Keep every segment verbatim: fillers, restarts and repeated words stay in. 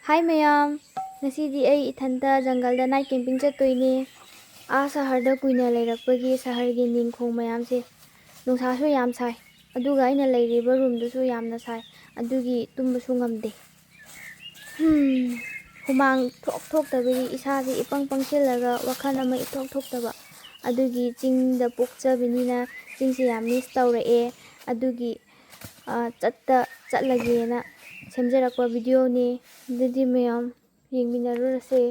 ꯍꯥꯏ ꯃꯌꯥꯝ, ꯉꯁꯤꯗꯤ ꯑꯩ ꯏꯊꯟꯇ ꯖꯪꯒꯜꯗ night camping ꯆꯠꯇꯣꯏꯅꯦ꯫ ꯑꯥ ꯁꯍꯔꯗ ꯀꯨꯏꯅ ꯂꯩꯔꯛꯄꯒꯤ ꯁꯍꯔꯒꯤ ꯅꯤꯡꯈꯣꯡ ꯃꯌꯥꯝꯁꯦ, ꯅꯨꯡꯁꯥꯁꯨ ꯌꯥꯝ ꯁꯥꯏ, ꯑꯗꯨꯒ ꯑꯩꯅ ꯂꯩꯔꯤꯕ roomꯗꯨꯁꯨ ꯌꯥꯝꯅ ꯁꯥꯏ, ꯑꯗꯨꯒꯤ ꯇꯨꯝꯕꯁꯨ ꯉꯝꯗꯦ꯫ ꯍꯝ, ꯍꯨꯃꯥꯡ ꯊꯣꯛ ꯊꯣꯛꯇꯕꯒꯤ ꯏꯁꯥꯁꯦ ꯏꯄꯪ ꯄꯪꯁꯤꯜꯂꯒ ꯋꯥꯈꯜ ꯑꯃ ꯏꯊꯣꯛ ꯊꯣꯛꯇꯕ, ꯑꯗꯨꯒꯤ ꯆꯤꯡꯗ ꯄꯣꯛꯆꯕꯅꯤꯅ ꯆꯤꯡꯁꯦ ꯌꯥꯝ miss ꯇꯧꯔꯛꯑꯦ꯫ ꯑꯗꯨꯒꯤ, ꯑ, ꯆꯠꯇ ꯆꯠꯂꯒꯦꯅ ꯁꯦꯝꯖꯔꯛꯄ videoꯅꯦ꯫ ꯑꯗꯨꯗꯤ ꯃꯌꯥꯝ ꯌꯦꯡꯃꯤꯟꯅꯔꯨꯔꯁꯦ꯫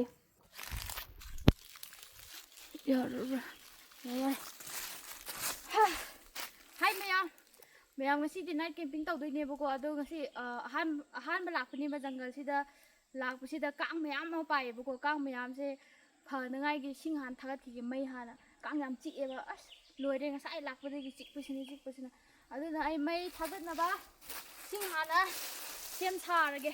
ꯌꯥꯔꯔꯣꯏ꯫ ꯌꯥꯔꯦ꯫ ꯍꯥ꯫ ꯍꯥꯏ ꯃꯌꯥꯝ꯫ ꯃꯌꯥꯝ, ꯉꯁꯤꯗꯤ night camping ꯇꯧꯗꯣꯏꯅꯦꯕꯀꯣ꯫ ꯑꯗꯣ ꯉꯁꯤ, ꯑ, ꯑꯍꯥꯟ-, ꯑꯍꯥꯟꯕ ꯂꯥꯛꯄꯅꯦꯕ ꯖꯪꯒꯜꯁꯤꯗ꯫ ꯂꯥꯛꯄꯁꯤꯗ ꯀꯥꯡ ꯃꯌꯥꯝ ꯑꯃ ꯄꯥꯏꯌꯦꯕꯀꯣ꯫ ꯀꯥꯡ ꯃꯌꯥꯝꯁꯦ ꯐꯅꯉꯥꯏꯒꯤ ꯁꯤꯡ ꯍꯥꯟꯅ ꯊꯥꯒꯠꯈꯤꯒꯦ, ꯃꯩ ꯍꯥꯟꯅ꯫ ꯀꯥꯡ ꯌꯥꯝ ꯆꯤꯛꯑꯦꯕ꯫ ꯑꯁ, ꯂꯣꯏꯔꯦ, ꯉꯁꯥꯏ ꯂꯥꯛꯄꯗꯒꯤ ꯆꯤꯛꯄꯁꯤꯅ, ꯆꯤꯛꯄꯁꯤꯅ꯫ ꯑꯗꯨꯅ ꯑꯩ ꯃꯩ ꯊꯥꯒꯠꯅꯕ ꯁꯤꯡ ꯍꯥꯟꯅ ꯁꯦꯝ ꯁꯥꯔꯒꯦ꯫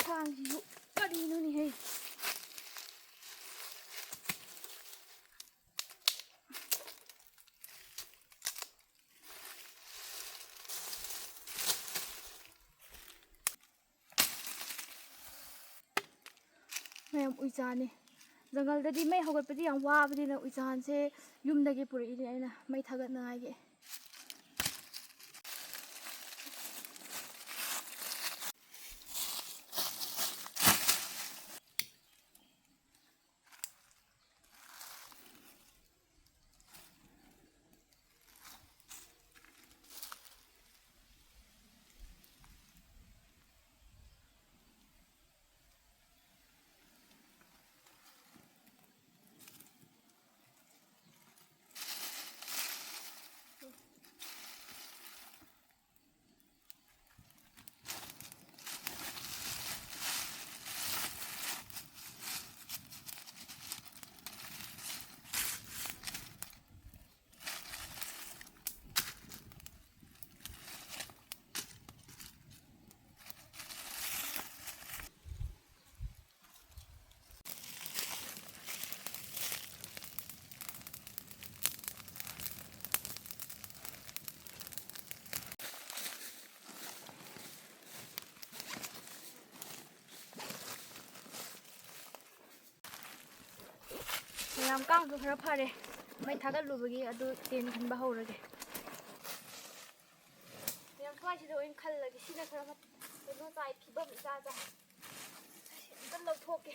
ꯊꯥꯡꯁꯤꯁꯨ ꯀꯔꯤꯅꯣꯅꯦꯍꯦ? ꯃꯌꯥꯝ, ꯎꯏꯆꯥꯅꯤ꯫ ꯖꯪꯒꯜꯗꯗꯤ ꯃꯩ ꯍꯧꯒꯠꯄꯗꯤ ꯌꯥꯝ ꯋꯥꯕꯅꯤꯅ ꯎꯏꯆꯥꯟꯁꯦ ꯌꯨꯝꯗꯒꯤ ꯄꯨꯔꯛꯏꯅꯦ ꯑꯩꯅ ꯃꯩ ꯊꯥꯒꯠꯅꯉꯥꯏꯒꯤ꯫ ꯀꯥꯡꯁꯨ ꯈꯔ ꯐꯔꯦ꯫ ꯃꯩ ꯊꯥꯒꯠꯂꯨꯕꯒꯤ ꯑꯗꯨ ꯇꯦꯟ ꯈꯟꯕ ꯍꯧꯔꯒꯦ꯫ ꯃꯌꯥꯝ ꯁ꯭ꯋꯥꯏꯁꯤꯗ ꯑꯣꯏꯅ ꯈꯜꯂꯒꯦ꯫ ꯁꯤꯅ ꯈꯔ ꯐꯠ-, ꯀꯩꯅꯣ ꯆꯥꯏ, ꯐꯤꯕꯝ ꯏꯆꯥ ꯆꯥꯏ꯫ ꯑꯝꯇ ꯂꯧꯊꯣꯛꯀꯦ꯫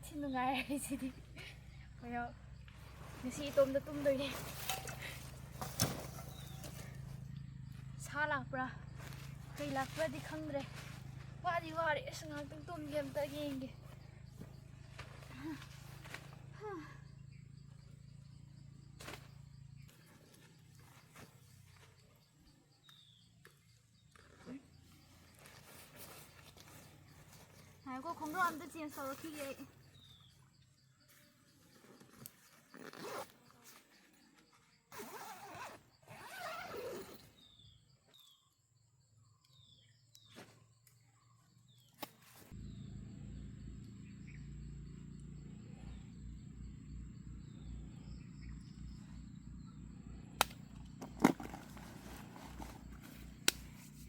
ꯊꯤ ꯅꯨꯡꯉꯥꯏꯔꯦ ꯁꯤꯗꯤ꯫ ꯀꯩꯅꯣ, ꯉꯁꯤ ꯏꯇꯣꯝꯗ ꯇꯨꯝꯗꯣꯏꯅꯦ꯫ ꯁꯥ ꯂꯥꯛꯄ꯭ꯔꯥ, ꯀꯩ ꯂꯥꯛꯄ꯭ꯔꯥꯗꯤ ꯈꯪꯗ꯭ꯔꯦ꯫ ꯋꯥꯗꯤ ꯋꯥꯔꯦ꯫ ꯑꯁ, ꯉꯥꯏꯍꯥꯛꯇꯪ ꯇꯨꯝꯒꯦ, ꯑꯝꯇ ꯌꯦꯡꯒꯦ꯫ ꯉꯥꯏꯈꯣ, ꯈꯣꯡꯒ꯭ꯔꯥꯎ ꯑꯝꯇ change ꯇꯧꯔꯛꯈꯤꯒꯦ ꯑꯩ꯫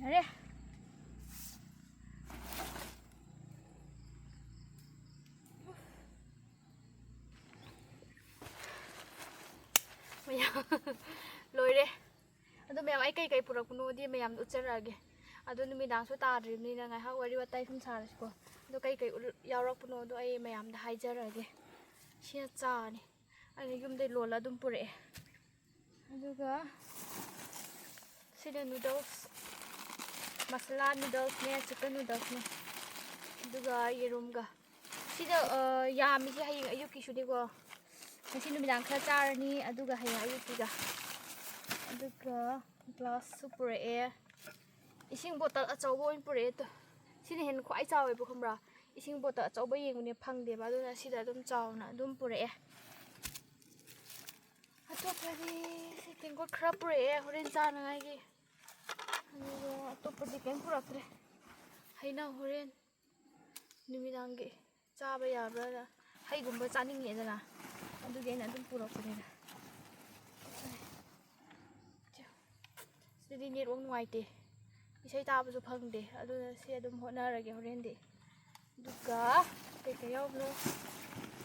ꯌꯥꯔꯦ꯫ ꯃꯌꯥꯝ, ꯂꯣꯏꯔꯦ꯫ ꯑꯗꯣ ꯃꯌꯥꯝ, ꯑꯩ ꯀꯩꯀꯩ ꯄꯨꯔꯛꯄꯅꯣꯗꯤ ꯃꯌꯥꯝꯗ ꯎꯠꯆꯔꯛꯑꯒꯦ꯫ ꯑꯗꯣ ꯅꯨꯃꯤꯗꯥꯡꯁꯨ ꯇꯥꯗ꯭ꯔꯤꯕꯅꯤꯅ ꯉꯥꯏꯍꯥꯛ ꯋꯥꯔꯤ ꯋꯥꯇꯥꯏ ꯁꯨꯝ ꯁꯥꯔꯁꯤꯀꯣ꯫ ꯑꯗꯣ ꯀꯩꯀꯩ ꯎꯠ-, ꯌꯥꯎꯔꯛꯄꯅꯣꯗꯣ ꯑꯩ ꯃꯌꯥꯝꯗ ꯍꯥꯏꯖꯔꯛꯑꯒꯦ꯫ ꯁꯤꯅ ꯆꯥꯅꯤ꯫ ꯑꯩꯅ ꯌꯨꯝꯗꯩ ꯂꯣꯜꯂ ꯑꯗꯨꯝ ꯄꯨꯔꯛꯑꯦ꯫ ꯑꯗꯨꯒ ꯁꯤꯅ noodles, ꯃꯁꯥꯂꯥ noodlesꯅꯦ, chicken noodlesꯅꯦ꯫ ꯑꯗꯨꯒ ꯌꯦꯔꯨꯝꯒ꯫ ꯁꯤꯗ, ꯑ, ꯌꯥꯝꯃꯤꯁꯦ ꯍꯌꯦꯡ ꯑꯌꯨꯛꯀꯤꯁꯨꯅꯤꯀꯣ꯫ ꯉꯁꯤ ꯅꯨꯃꯤꯗꯥꯡ ꯈꯔ ꯆꯥꯔꯅꯤ, ꯑꯗꯨꯒ ꯍꯌꯦꯡ ꯑꯌꯨꯛꯀꯤꯒ꯫ ꯑꯗꯨꯒ glassꯁꯨ ꯄꯨꯔꯛꯑꯦ꯫ ꯏꯁꯤꯡ bottle ꯑꯆꯧꯕ ꯑꯣꯏꯅ ꯄꯨꯔꯛꯑꯦ꯫ ꯇꯣ, ꯁꯤꯅ ꯍꯦꯟꯅ ꯈ꯭ꯋꯥꯏ ꯆꯥꯎꯋꯦꯕ, ꯈꯪꯕ꯭ꯔꯥ? ꯏꯁꯤꯡ bottle ꯑꯆꯧꯕ ꯌꯦꯡꯕꯅꯦ ꯐꯪꯗꯦꯕ, ꯑꯗꯨꯅ ꯁꯤꯗ ꯑꯗꯨꯝ ꯆꯥꯎꯅ ꯑꯗꯨꯝ ꯄꯨꯔꯛꯑꯦ꯫ ꯑꯇꯣꯞꯄꯗꯤ ꯁꯤ ꯇꯦꯡꯀꯣꯠ ꯈꯔ ꯄꯨꯔꯛꯑꯦ ꯍꯣꯔꯦꯟ ꯆꯥꯅꯉꯥꯏꯒꯤ꯫ ꯑꯗꯨꯒ ꯑꯇꯣꯞꯄꯗꯤ ꯀꯩꯝ ꯄꯨꯔꯛꯇ꯭ꯔꯦ꯫ ꯍꯩꯅꯧ ꯍꯣꯔꯦꯟ ꯅꯨꯃꯤꯗꯥꯡꯒꯤ ꯆꯥꯕ ꯌꯥꯕ꯭ꯔꯥꯅ ꯍꯩꯒꯨꯝꯕ ꯆꯥꯅꯤꯡꯉꯦꯗꯅ, ꯑꯗꯨꯒꯤ ꯑꯩꯅ ꯑꯗꯨꯝ ꯄꯨꯔꯛꯄꯅꯤꯗ꯫ ꯁꯤꯗꯗꯤ network ꯅꯨꯡꯉꯥꯏꯇꯦ, ꯏꯁꯩ ꯇꯥꯕꯁꯨ ꯐꯪꯗꯦ, ꯑꯗꯨꯅ ꯁꯤ ꯑꯗꯨꯝ ꯍꯣꯠꯅꯔꯒꯦ ꯍꯣꯔꯦꯟꯗꯤ꯫ ꯑꯗꯨꯒ ꯀꯩꯀꯩ ꯌꯥꯎꯕꯅꯣ?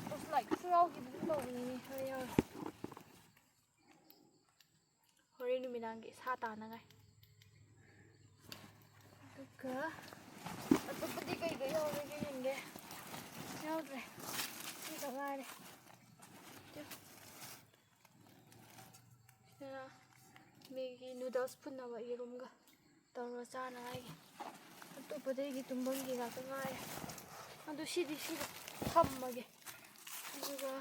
Torchlightꯁꯨ ꯌꯥꯎꯈꯤꯕꯒꯨꯝ ꯇꯧꯕꯅꯤꯅꯦ꯫ ꯍꯣꯏ, ꯌꯥꯎꯔꯦ꯫ ꯍꯣꯔꯦꯟ ꯅꯨꯃꯤꯗꯥꯡꯒꯤ ꯁꯥ ꯇꯥꯅꯉꯥꯏ꯫ ꯑꯗꯨꯒ ꯑꯇꯣꯞꯄꯗꯤ ꯀꯩ ꯀꯩ ꯌꯥꯎꯔꯤꯒꯦ ꯌꯦꯡꯒꯦ꯫ ꯌꯥꯎꯗ꯭ꯔꯦ꯫ ꯁꯤꯈꯛ ꯉꯥꯏꯔꯦ꯫ ꯁꯤꯗ Maggi noodles ꯐꯨꯠꯅꯕ ꯌꯦꯔꯨꯝꯒ ꯇꯧꯔꯒ ꯆꯥꯅꯉꯥꯏꯒꯤ꯫ ꯑꯇꯣꯞꯄꯗꯤ ꯑꯩꯒꯤ ꯇꯨꯝꯐꯝꯒꯤ ꯉꯥꯛꯇ ꯉꯥꯏꯔꯦ꯫ ꯑꯗꯨ ꯁꯤꯗꯤ ꯁꯤꯗ ꯊꯝꯃꯒꯦ꯫ ꯑꯗꯨꯒ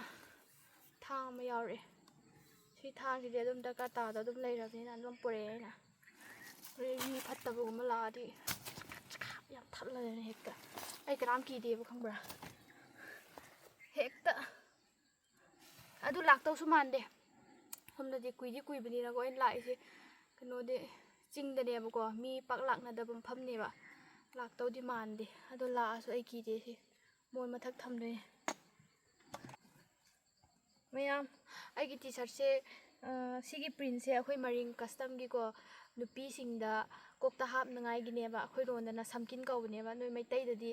ꯊꯥꯡ ꯑꯃ ꯌꯥꯎꯔꯛꯑꯦ꯫ ꯁꯤ ꯊꯥꯡꯁꯤꯗꯤ ꯑꯗꯨꯝ ꯗꯔꯀꯥꯔ ꯇꯥꯗ ꯑꯗꯨꯝ ꯂꯩꯔꯕꯅꯤꯅ ꯑꯗꯨꯝ ꯄꯨꯔꯛꯑꯦ ꯑꯩꯅ꯫ ꯍꯣꯔꯦꯟ ꯃꯤ ꯐꯠꯇꯕꯒꯨꯝꯕ ꯂꯥꯛꯑꯗꯤ ꯌꯥꯝ ꯊꯠꯂꯗꯅ ꯍꯦꯛꯇ꯫ ꯑꯩ ꯀꯅꯥꯝ ꯀꯤꯗꯦꯕ, ꯈꯪꯕ꯭ꯔꯥ? ꯍꯦꯛꯇ꯫ ꯑꯗꯨ ꯂꯥꯛꯇꯧꯁꯨ ꯃꯥꯟꯗꯦ꯫ ꯁꯣꯝꯗꯗꯤ ꯀꯨꯏꯗꯤ ꯀꯨꯏꯕꯅꯤꯅꯀꯣ ꯑꯩꯅ ꯂꯥꯛꯏꯁꯦ꯫ ꯀꯩꯅꯣꯗꯤ ꯆꯤꯡꯗꯅꯦꯕꯀꯣ, ꯃꯤ ꯄꯥꯛ ꯂꯥꯛꯅꯗꯕ ꯃꯐꯝꯅꯦꯕ꯫ ꯂꯥꯛꯇꯧꯗꯤ ꯃꯥꯟꯗꯦ꯫ ꯑꯗꯣ ꯂꯥꯛꯑꯁꯨ ꯑꯩ ꯀꯤꯗꯦ꯫ ꯁꯤ ꯃꯣꯟ ꯃꯊꯛ ꯊꯝꯗꯣꯏꯅꯦ꯫ ꯃꯌꯥꯝ, ꯑꯩꯒꯤ T-shirtꯁꯦ, ꯑ, ꯁꯤꯒꯤ printꯁꯦ ꯑꯩꯈꯣꯏ ꯃꯔꯤꯡ customꯒꯤꯀꯣ, ꯅꯨꯄꯤꯁꯤꯡꯗ ꯀꯣꯛꯇ ꯍꯥꯞꯅꯉꯥꯏꯒꯤꯅꯦꯕ꯫ ꯑꯩꯈꯣꯏ ꯂꯣꯟꯗꯅ ꯁꯝꯀꯤꯟ ꯀꯧꯕꯅꯦꯕ꯫ ꯅꯣꯏ ꯃꯩꯇꯩꯗꯗꯤ,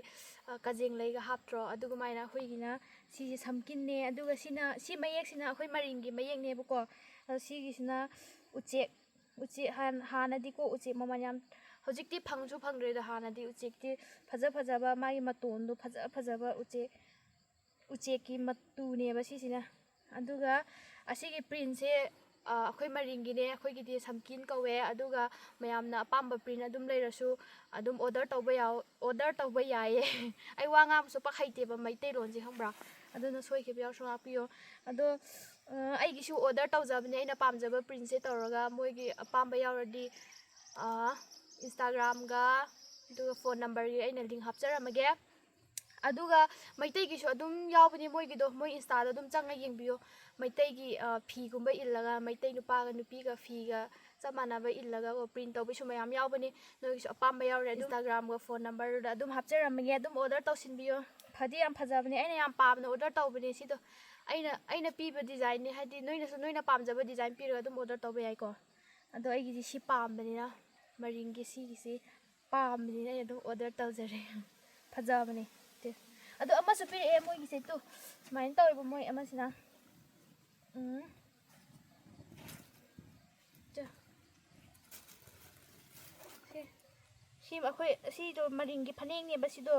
ꯑ, ꯀꯖꯦꯡ ꯂꯩꯒ ꯍꯥꯞꯇ꯭ꯔꯣ? ꯑꯗꯨꯒꯃꯥꯏꯅ ꯑꯩꯈꯣꯏꯒꯤꯅ ꯁꯤꯁꯦ ꯁꯝꯀꯤꯟꯅꯦ꯫ ꯑꯗꯨꯒ ꯁꯤꯅ, ꯁꯤ ꯃꯌꯦꯛꯁꯤꯅ ꯑꯩꯈꯣꯏ ꯃꯔꯤꯡꯒꯤ ꯃꯌꯦꯛꯅꯦꯕꯀꯣ꯫ ꯑꯗꯣ ꯁꯤꯒꯤꯁꯤꯅ ꯎꯆꯦꯛ, ꯎꯆꯦꯛ ꯍꯥꯟ-, ꯍꯥꯟꯅꯗꯤꯀꯣ ꯎꯆꯦꯛ ꯃꯃꯜ ꯌꯥꯝ, ꯍꯧꯖꯤꯛꯇꯤ ꯐꯪꯁꯨ ꯐꯪꯗ꯭ꯔꯦꯗ꯫ ꯍꯥꯟꯅꯗꯤ ꯎꯆꯦꯛꯇꯤ ꯐꯖ ꯐꯖꯕ, ꯃꯥꯒꯤ ꯃꯇꯣꯟꯗꯣ ꯐꯖ ꯐꯖꯕ ꯎꯆꯦꯛ ꯎꯆꯦꯛꯀꯤ ꯃꯇꯨꯅꯦꯕ ꯁꯤꯁꯤꯅ꯫ ꯑꯗꯨꯒ ꯑꯁꯤꯒꯤ ꯄ꯭ꯔꯤꯟꯁꯦ, ꯑ, ꯑꯩꯈꯣꯏ ꯃꯔꯤꯡꯒꯤꯅꯦ, ꯑꯩꯈꯣꯏꯒꯤꯗꯤ ꯁꯝꯀꯤꯟ ꯀꯧꯋꯦ꯫ ꯑꯗꯨꯒ ꯃꯌꯥꯝꯅ ꯑꯄꯥꯝꯕ ꯄ꯭ꯔꯤꯟ ꯑꯗꯨꯝ ꯂꯩꯔꯁꯨ ꯑꯗꯨꯝ ꯑꯣꯔꯗꯔ ꯇꯧꯕ ꯌꯥꯎ-, ꯑꯣꯔꯗꯔ ꯇꯧꯕ ꯌꯥꯏꯌꯦ꯫ ꯑꯩ ꯋꯥ ꯉꯥꯡꯕꯁꯨ ꯄꯥꯛ ꯍꯩꯇꯦꯕ ꯃꯩꯇꯩꯂꯣꯟꯁꯦ, ꯈꯪꯕ꯭ꯔꯥ? ꯑꯗꯨꯅ ꯁꯣꯏꯈꯤꯕ ꯌꯥꯎꯔꯁꯨ ꯉꯥꯛꯄꯤꯌꯣ꯫ ꯑꯗꯣ, ꯑ, ꯑꯩꯒꯤꯁꯨ ꯑꯣꯔꯗꯔ ꯇꯧꯖꯕꯅꯦ, ꯑꯩꯅ ꯄꯥꯝꯖꯕ ꯄ꯭ꯔꯤꯟꯁꯦ ꯇꯧꯔꯒ ꯃꯣꯏꯒꯤ ꯑꯄꯥꯝꯕ ꯌꯥꯎꯔꯗꯤ, ꯑ, Instagram-ꯒ ꯑꯗꯨꯒ ꯐꯣꯟ ꯅꯝꯕꯔꯒꯤ ꯑꯩꯅ ꯂꯤꯡ ꯍꯥꯞꯆꯔꯝꯃꯒꯦ꯫ ꯑꯗꯨꯒ ꯃꯩꯇꯩꯒꯤꯁꯨ ꯑꯗꯨꯝ ꯌꯥꯎꯕꯅꯤ ꯃꯣꯏꯒꯤꯗꯣ, ꯃꯣꯏ Insta-ꯗ ꯑꯗꯨꯝ ꯆꯪꯉ ꯌꯦꯡꯕꯤꯌꯣ꯫ ꯃꯩꯇꯩꯒꯤ, ꯑ, ꯐꯤꯒꯨꯝꯕ ꯏꯜꯂꯒ, ꯃꯩꯇꯩ ꯅꯨꯄꯥꯒ ꯅꯨꯄꯤꯒ ꯐꯤꯒ ꯆꯞ ꯃꯥꯟꯅꯕ ꯏꯜꯂꯒ ꯀꯣ, ꯄ꯭ꯔꯤꯟ ꯇꯧꯕꯁꯨ ꯃꯌꯥꯝ ꯌꯥꯎꯕꯅꯤ꯫ ꯅꯣꯏꯒꯤꯁꯨ ꯑꯄꯥꯝꯕ ꯌꯥꯎꯔꯦ, ꯑꯗꯨꯝ Instagram-ꯒ ꯐꯣꯟ ꯅꯝꯕꯔꯗꯨꯗ ꯑꯗꯨꯝ ꯍꯥꯞꯆꯔꯝꯃꯒꯦ, ꯑꯗꯨꯝ ꯑꯣꯔꯗꯔ ꯇꯧꯁꯤꯟꯕꯤꯌꯣ꯫ ꯐꯗꯤ ꯌꯥꯝ ꯐꯖꯕꯅꯦ, ꯑꯩꯅ ꯌꯥꯝ ꯄꯥꯝꯅ ꯑꯣꯔꯗꯔ ꯇꯧꯕꯅꯦ ꯁꯤꯗꯣ꯫ ꯑꯩꯅ, ꯑꯩꯅ ꯄꯤꯕ ꯗꯤꯖꯥꯏꯟꯅꯦ, ꯍꯥꯏꯗꯤ ꯅꯣꯏꯅꯁꯨ ꯅꯣꯏꯅ ꯄꯥꯝꯖꯕ ꯗꯤꯖꯥꯏꯟ ꯄꯤꯔꯒ ꯑꯗꯨꯝ ꯑꯣꯔꯗꯔ ꯇꯧꯕ ꯌꯥꯏꯀꯣ꯫ ꯑꯗꯣ ꯑꯩꯒꯤꯗꯤ ꯁꯤ ꯄꯥꯝꯕꯅꯤꯅ, ꯃꯔꯤꯡꯒꯤ ꯁꯤꯒꯤꯁꯤ ꯄꯥꯝꯕꯅꯤꯅ ꯑꯩ ꯑꯗꯨꯝ ꯑꯣꯔꯗꯔ ꯇꯧꯖꯔꯦ꯫ ꯐꯖꯕꯅꯦ꯫ ꯁꯦ꯫ ꯑꯗꯣ ꯑꯃꯁꯨ ꯄꯤꯔꯛꯑꯦ ꯃꯣꯏꯒꯤꯁꯦ ꯇꯨ꯫ ꯁꯨꯃꯥꯏꯅ ꯇꯧꯋꯦꯕ ꯃꯣꯏ ꯑꯃꯁꯤꯅ꯫ ꯎꯝ꯫ ꯆ-, ꯁꯦ꯫ ꯁꯤ ꯑꯩꯈꯣꯏ, ꯁꯤꯗꯣ ꯃꯔꯤꯡꯒꯤ ꯐꯅꯦꯛꯅꯦꯕ ꯁꯤꯗꯣ꯫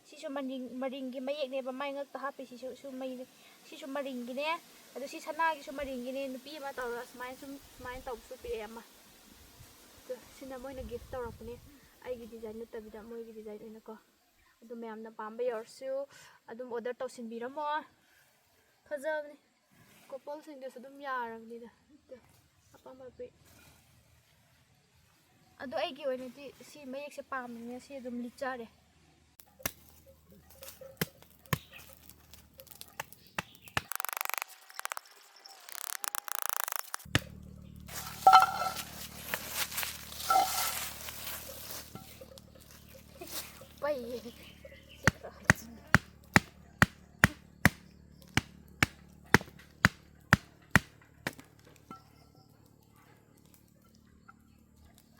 ꯁꯤꯁꯨ ꯃꯔꯤꯡ, ꯃꯔꯤꯡꯒꯤ ꯃꯌꯦꯛꯅꯦꯕ ꯃꯥꯏ ꯉꯛꯇ ꯍꯥꯞꯄꯤꯁꯤꯁꯨ, ꯁꯨ ꯃꯩ-, ꯁꯤꯁꯨ ꯃꯔꯤꯡꯒꯤꯅꯦ꯫ ꯑꯗꯣ ꯁꯤ ꯁꯅꯥꯒꯤꯁꯨ ꯃꯔꯤꯡꯒꯤꯅꯦ꯫ ꯅꯨꯄꯤ ꯑꯃ ꯇꯧꯔꯒ ꯁꯨꯃꯥꯏꯅ ꯁꯨꯝ, ꯁꯨꯃꯥꯏꯅ ꯇꯧꯕꯁꯨ ꯄꯤꯔꯛꯑꯦ ꯑꯃ꯫ ꯑꯗꯣ ꯁꯤꯅ ꯃꯣꯏꯅ ꯒꯤꯐ ꯇꯧꯔꯛꯄꯅꯦ꯫ ꯑꯩꯒꯤ ꯗꯤꯖꯥꯏꯟ ꯅꯠꯇꯕꯤꯗ ꯃꯣꯏꯒꯤ ꯗꯤꯖꯥꯏꯟ ꯑꯣꯏꯅꯀꯣ꯫ ꯑꯗꯨ ꯃꯌꯥꯝꯅ ꯄꯥꯝꯕ ꯌꯥꯎꯔꯁꯨ ꯑꯗꯨꯝ ꯑꯣꯔꯗꯔ ꯇꯧꯁꯤꯟꯕꯤꯔꯝꯃꯣ꯫ ꯐꯖꯕꯅꯤ꯫ ꯀꯣꯄꯜꯁꯤꯡꯗꯁꯨ ꯑꯗꯨꯝ ꯌꯥꯔꯕꯅꯤꯗ꯫ ꯑꯄꯥꯝꯕ ꯄꯤ-, ꯑꯗꯣ ꯑꯩꯒꯤ ꯑꯣꯏꯅꯗꯤ ꯁꯤ ꯃꯌꯦꯛꯁꯦ ꯄꯥꯝꯕꯅꯤꯅ ꯁꯤ ꯑꯗꯨꯝ ꯂꯤꯠꯆꯔꯦ꯫ ꯄꯩꯌꯦ꯫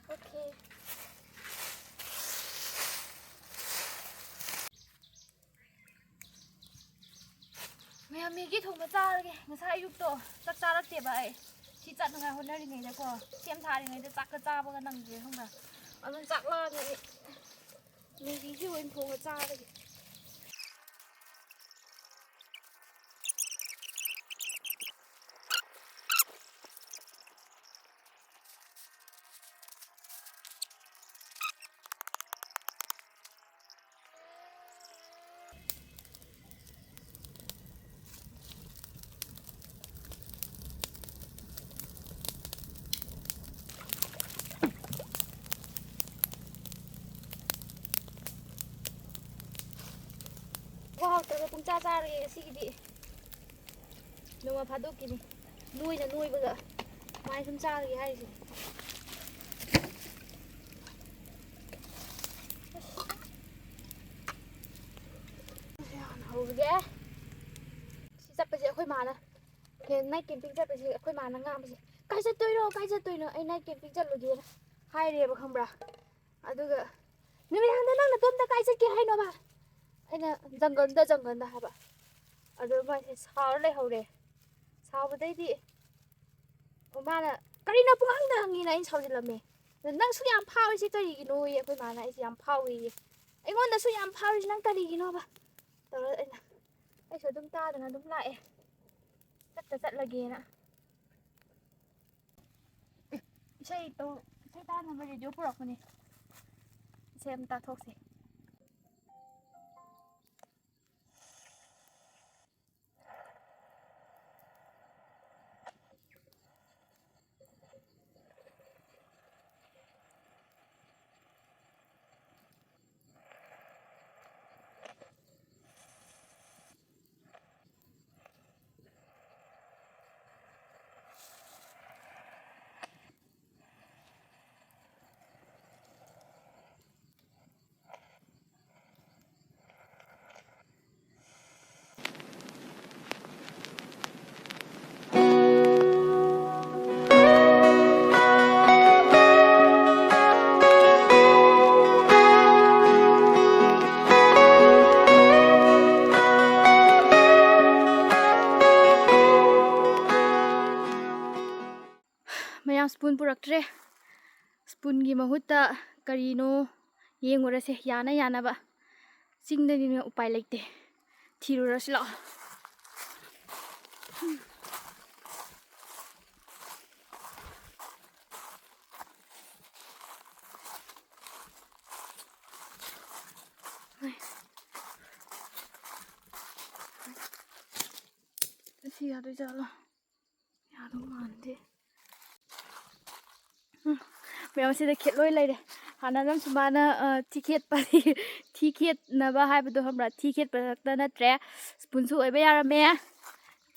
ꯑꯣꯀꯦ꯫ ꯃꯌꯥꯝ ꯃꯦꯒꯤ ꯊꯣꯡꯕ ꯆꯥꯔꯒꯦ꯫ ꯉꯁꯥꯏ ꯑꯌꯨꯛꯇꯣ ꯆꯥꯛ ꯆꯥꯔꯛꯇꯦꯕ ꯑꯩ꯫ ꯁꯤ ꯆꯠꯅꯉꯥꯏ ꯍꯣꯠꯅꯔꯤꯉꯩꯗꯀꯣ, ꯁꯦꯝ ꯁꯥꯔꯤꯉꯩꯗ ꯆꯥꯛꯀ ꯆꯥꯕꯒ ꯅꯪꯗ꯭ꯔꯦ ꯈꯪꯕ꯭ꯔꯥ? ꯑꯗꯨꯝ ꯆꯥꯛ ꯂꯥꯝꯃꯦ ꯑꯩ꯫ ꯃꯦꯒꯤꯁꯤ ꯑꯣꯏꯅ ꯊꯣꯡꯉ ꯆꯥꯔꯒꯦ꯫ ꯆꯥ ꯆꯥꯔꯒꯦ ꯉꯁꯤꯒꯤꯗꯤ꯫ ꯅꯣꯡꯃ ꯐꯥꯗꯣꯛꯀꯤꯅꯤ꯫ ꯅꯣꯏꯅ ꯅꯣꯏꯕꯒ ꯃꯥꯏ ꯁꯨꯝ ꯆꯥꯔꯒꯦ ꯍꯥꯏꯔꯤꯁꯤꯅꯤ꯫ ꯑꯁ꯫ ꯍꯧꯔꯒꯦ꯫ ꯁꯤ ꯆꯠꯄꯁꯦ ꯑꯩꯈꯣꯏ ꯃꯥꯅ, ꯅꯥꯏꯠ ꯀꯦꯝꯄꯤꯡ ꯆꯠꯄꯁꯦ ꯑꯩꯈꯣꯏ ꯃꯥꯅ ꯉꯥꯡꯕꯁꯦ, "ꯀꯥꯏ ꯆꯠꯇꯣꯏꯅꯣ? ꯀꯥꯏ ꯆꯠꯇꯣꯏꯅꯣ? ꯑꯩ ꯅꯥꯏꯠ ꯀꯦꯝꯄꯤꯡ ꯆꯠꯂꯨꯒꯦꯅ" ꯍꯥꯏꯔꯦꯕ, ꯈꯪꯕ꯭ꯔꯥ? ꯑꯗꯨꯒ, "ꯅꯨꯃꯤꯗꯥꯡꯗ ꯅꯪ ꯅꯇꯣꯝꯇ ꯀꯥꯏ ꯆꯠꯀꯦ ꯍꯥꯏꯅꯣꯕ?" ꯑꯩꯅ, "ꯖꯪꯒꯜꯗ, ꯖꯪꯒꯜꯗ" ꯍꯥꯏꯕ꯫ ꯑꯗꯣ ꯃꯥꯁꯦ ꯁꯥꯎꯔ ꯂꯩꯍꯧꯔꯦ꯫ ꯁꯥꯎꯕꯗꯩꯗꯤ ꯑꯣ, ꯃꯥꯅ, "ꯀꯔꯤꯅꯣ ꯄꯨꯡꯍꯪꯗ ꯍꯪꯉꯤꯅ?" ꯑꯩꯅ ꯁꯥꯎꯖꯤꯜꯂꯝꯃꯦ꯫ ꯑꯗ, "ꯅꯪ ꯁꯨꯛ ꯌꯥꯝ ꯐꯥꯎꯔꯤꯁꯦ ꯀꯔꯤꯒꯤꯅꯣꯌꯦ?" ꯑꯩꯈꯣꯏ ꯃꯥꯅ ꯑꯩꯁꯦ ꯌꯥꯝ ꯐꯥꯎꯋꯦꯌꯦ꯫ "ꯑꯩꯉꯣꯟꯗꯁꯨ ꯌꯥꯝ ꯐꯥꯎꯔꯤꯁꯦ ꯅꯪ ꯀꯔꯤꯒꯤꯅꯣꯕ?" ꯇꯧꯔ ꯑꯩꯅ, ꯑꯩꯁꯨ ꯑꯗꯨꯝ ꯇꯥꯗꯅ ꯑꯗꯨꯝ ꯂꯥꯛꯑꯦ, ꯆꯠꯇ ꯆꯠꯂꯒꯦꯅ꯫ ꯑꯦ, ꯏꯁꯩ ꯇꯧ-, ꯏꯁꯩ ꯇꯥꯅꯕ ꯔꯦꯗꯤꯑꯣ ꯄꯨꯔꯛꯄꯅꯦ꯫ ꯏꯁꯩ ꯑꯃ ꯇꯥꯊꯣꯛꯁꯦ꯫ ꯃꯌꯥꯝ ꯁ꯭ꯄꯨꯟ ꯄꯨꯔꯛꯇ꯭ꯔꯦ꯫ ꯁ꯭ꯄꯨꯟꯒꯤ ꯃꯍꯨꯠꯇ ꯀꯔꯤꯅꯣ ꯌꯦꯡꯉꯨꯔꯁꯦ, ꯌꯥꯅ ꯌꯥꯅꯕ꯫ ꯆꯤꯡꯗꯅꯤꯅ ꯎꯄꯥꯏ ꯂꯩꯇꯦ꯫ ꯊꯤꯔꯨꯔꯁꯤ ꯂꯥꯛꯑꯣ꯫ ꯑꯁꯤ ꯌꯥꯗꯣꯏꯖꯥꯠꯂꯣ? ꯌꯥꯗꯧ ꯃꯥꯟꯗꯦ꯫ ꯎꯝ, ꯃꯌꯥꯝ ꯁꯤꯗ ꯈꯦꯠꯂꯣꯏ ꯂꯩꯔꯦ꯫ ꯍꯥꯟꯅ ꯅꯪꯁꯨ ꯃꯥꯅ, ꯑ, ꯊꯤ ꯈꯦꯠꯄ, ꯊꯤ ꯈꯦꯠꯅꯕ ꯍꯥꯏꯕꯗꯣ ꯈꯪꯕ꯭ꯔꯥ? ꯊꯤ ꯈꯦꯠꯄ ꯈꯛꯇ ꯅꯠꯇ꯭ꯔꯦ, ꯁ꯭ꯄꯨꯟꯁꯨ ꯑꯣꯏꯕ ꯌꯥꯔꯝꯃꯦ꯫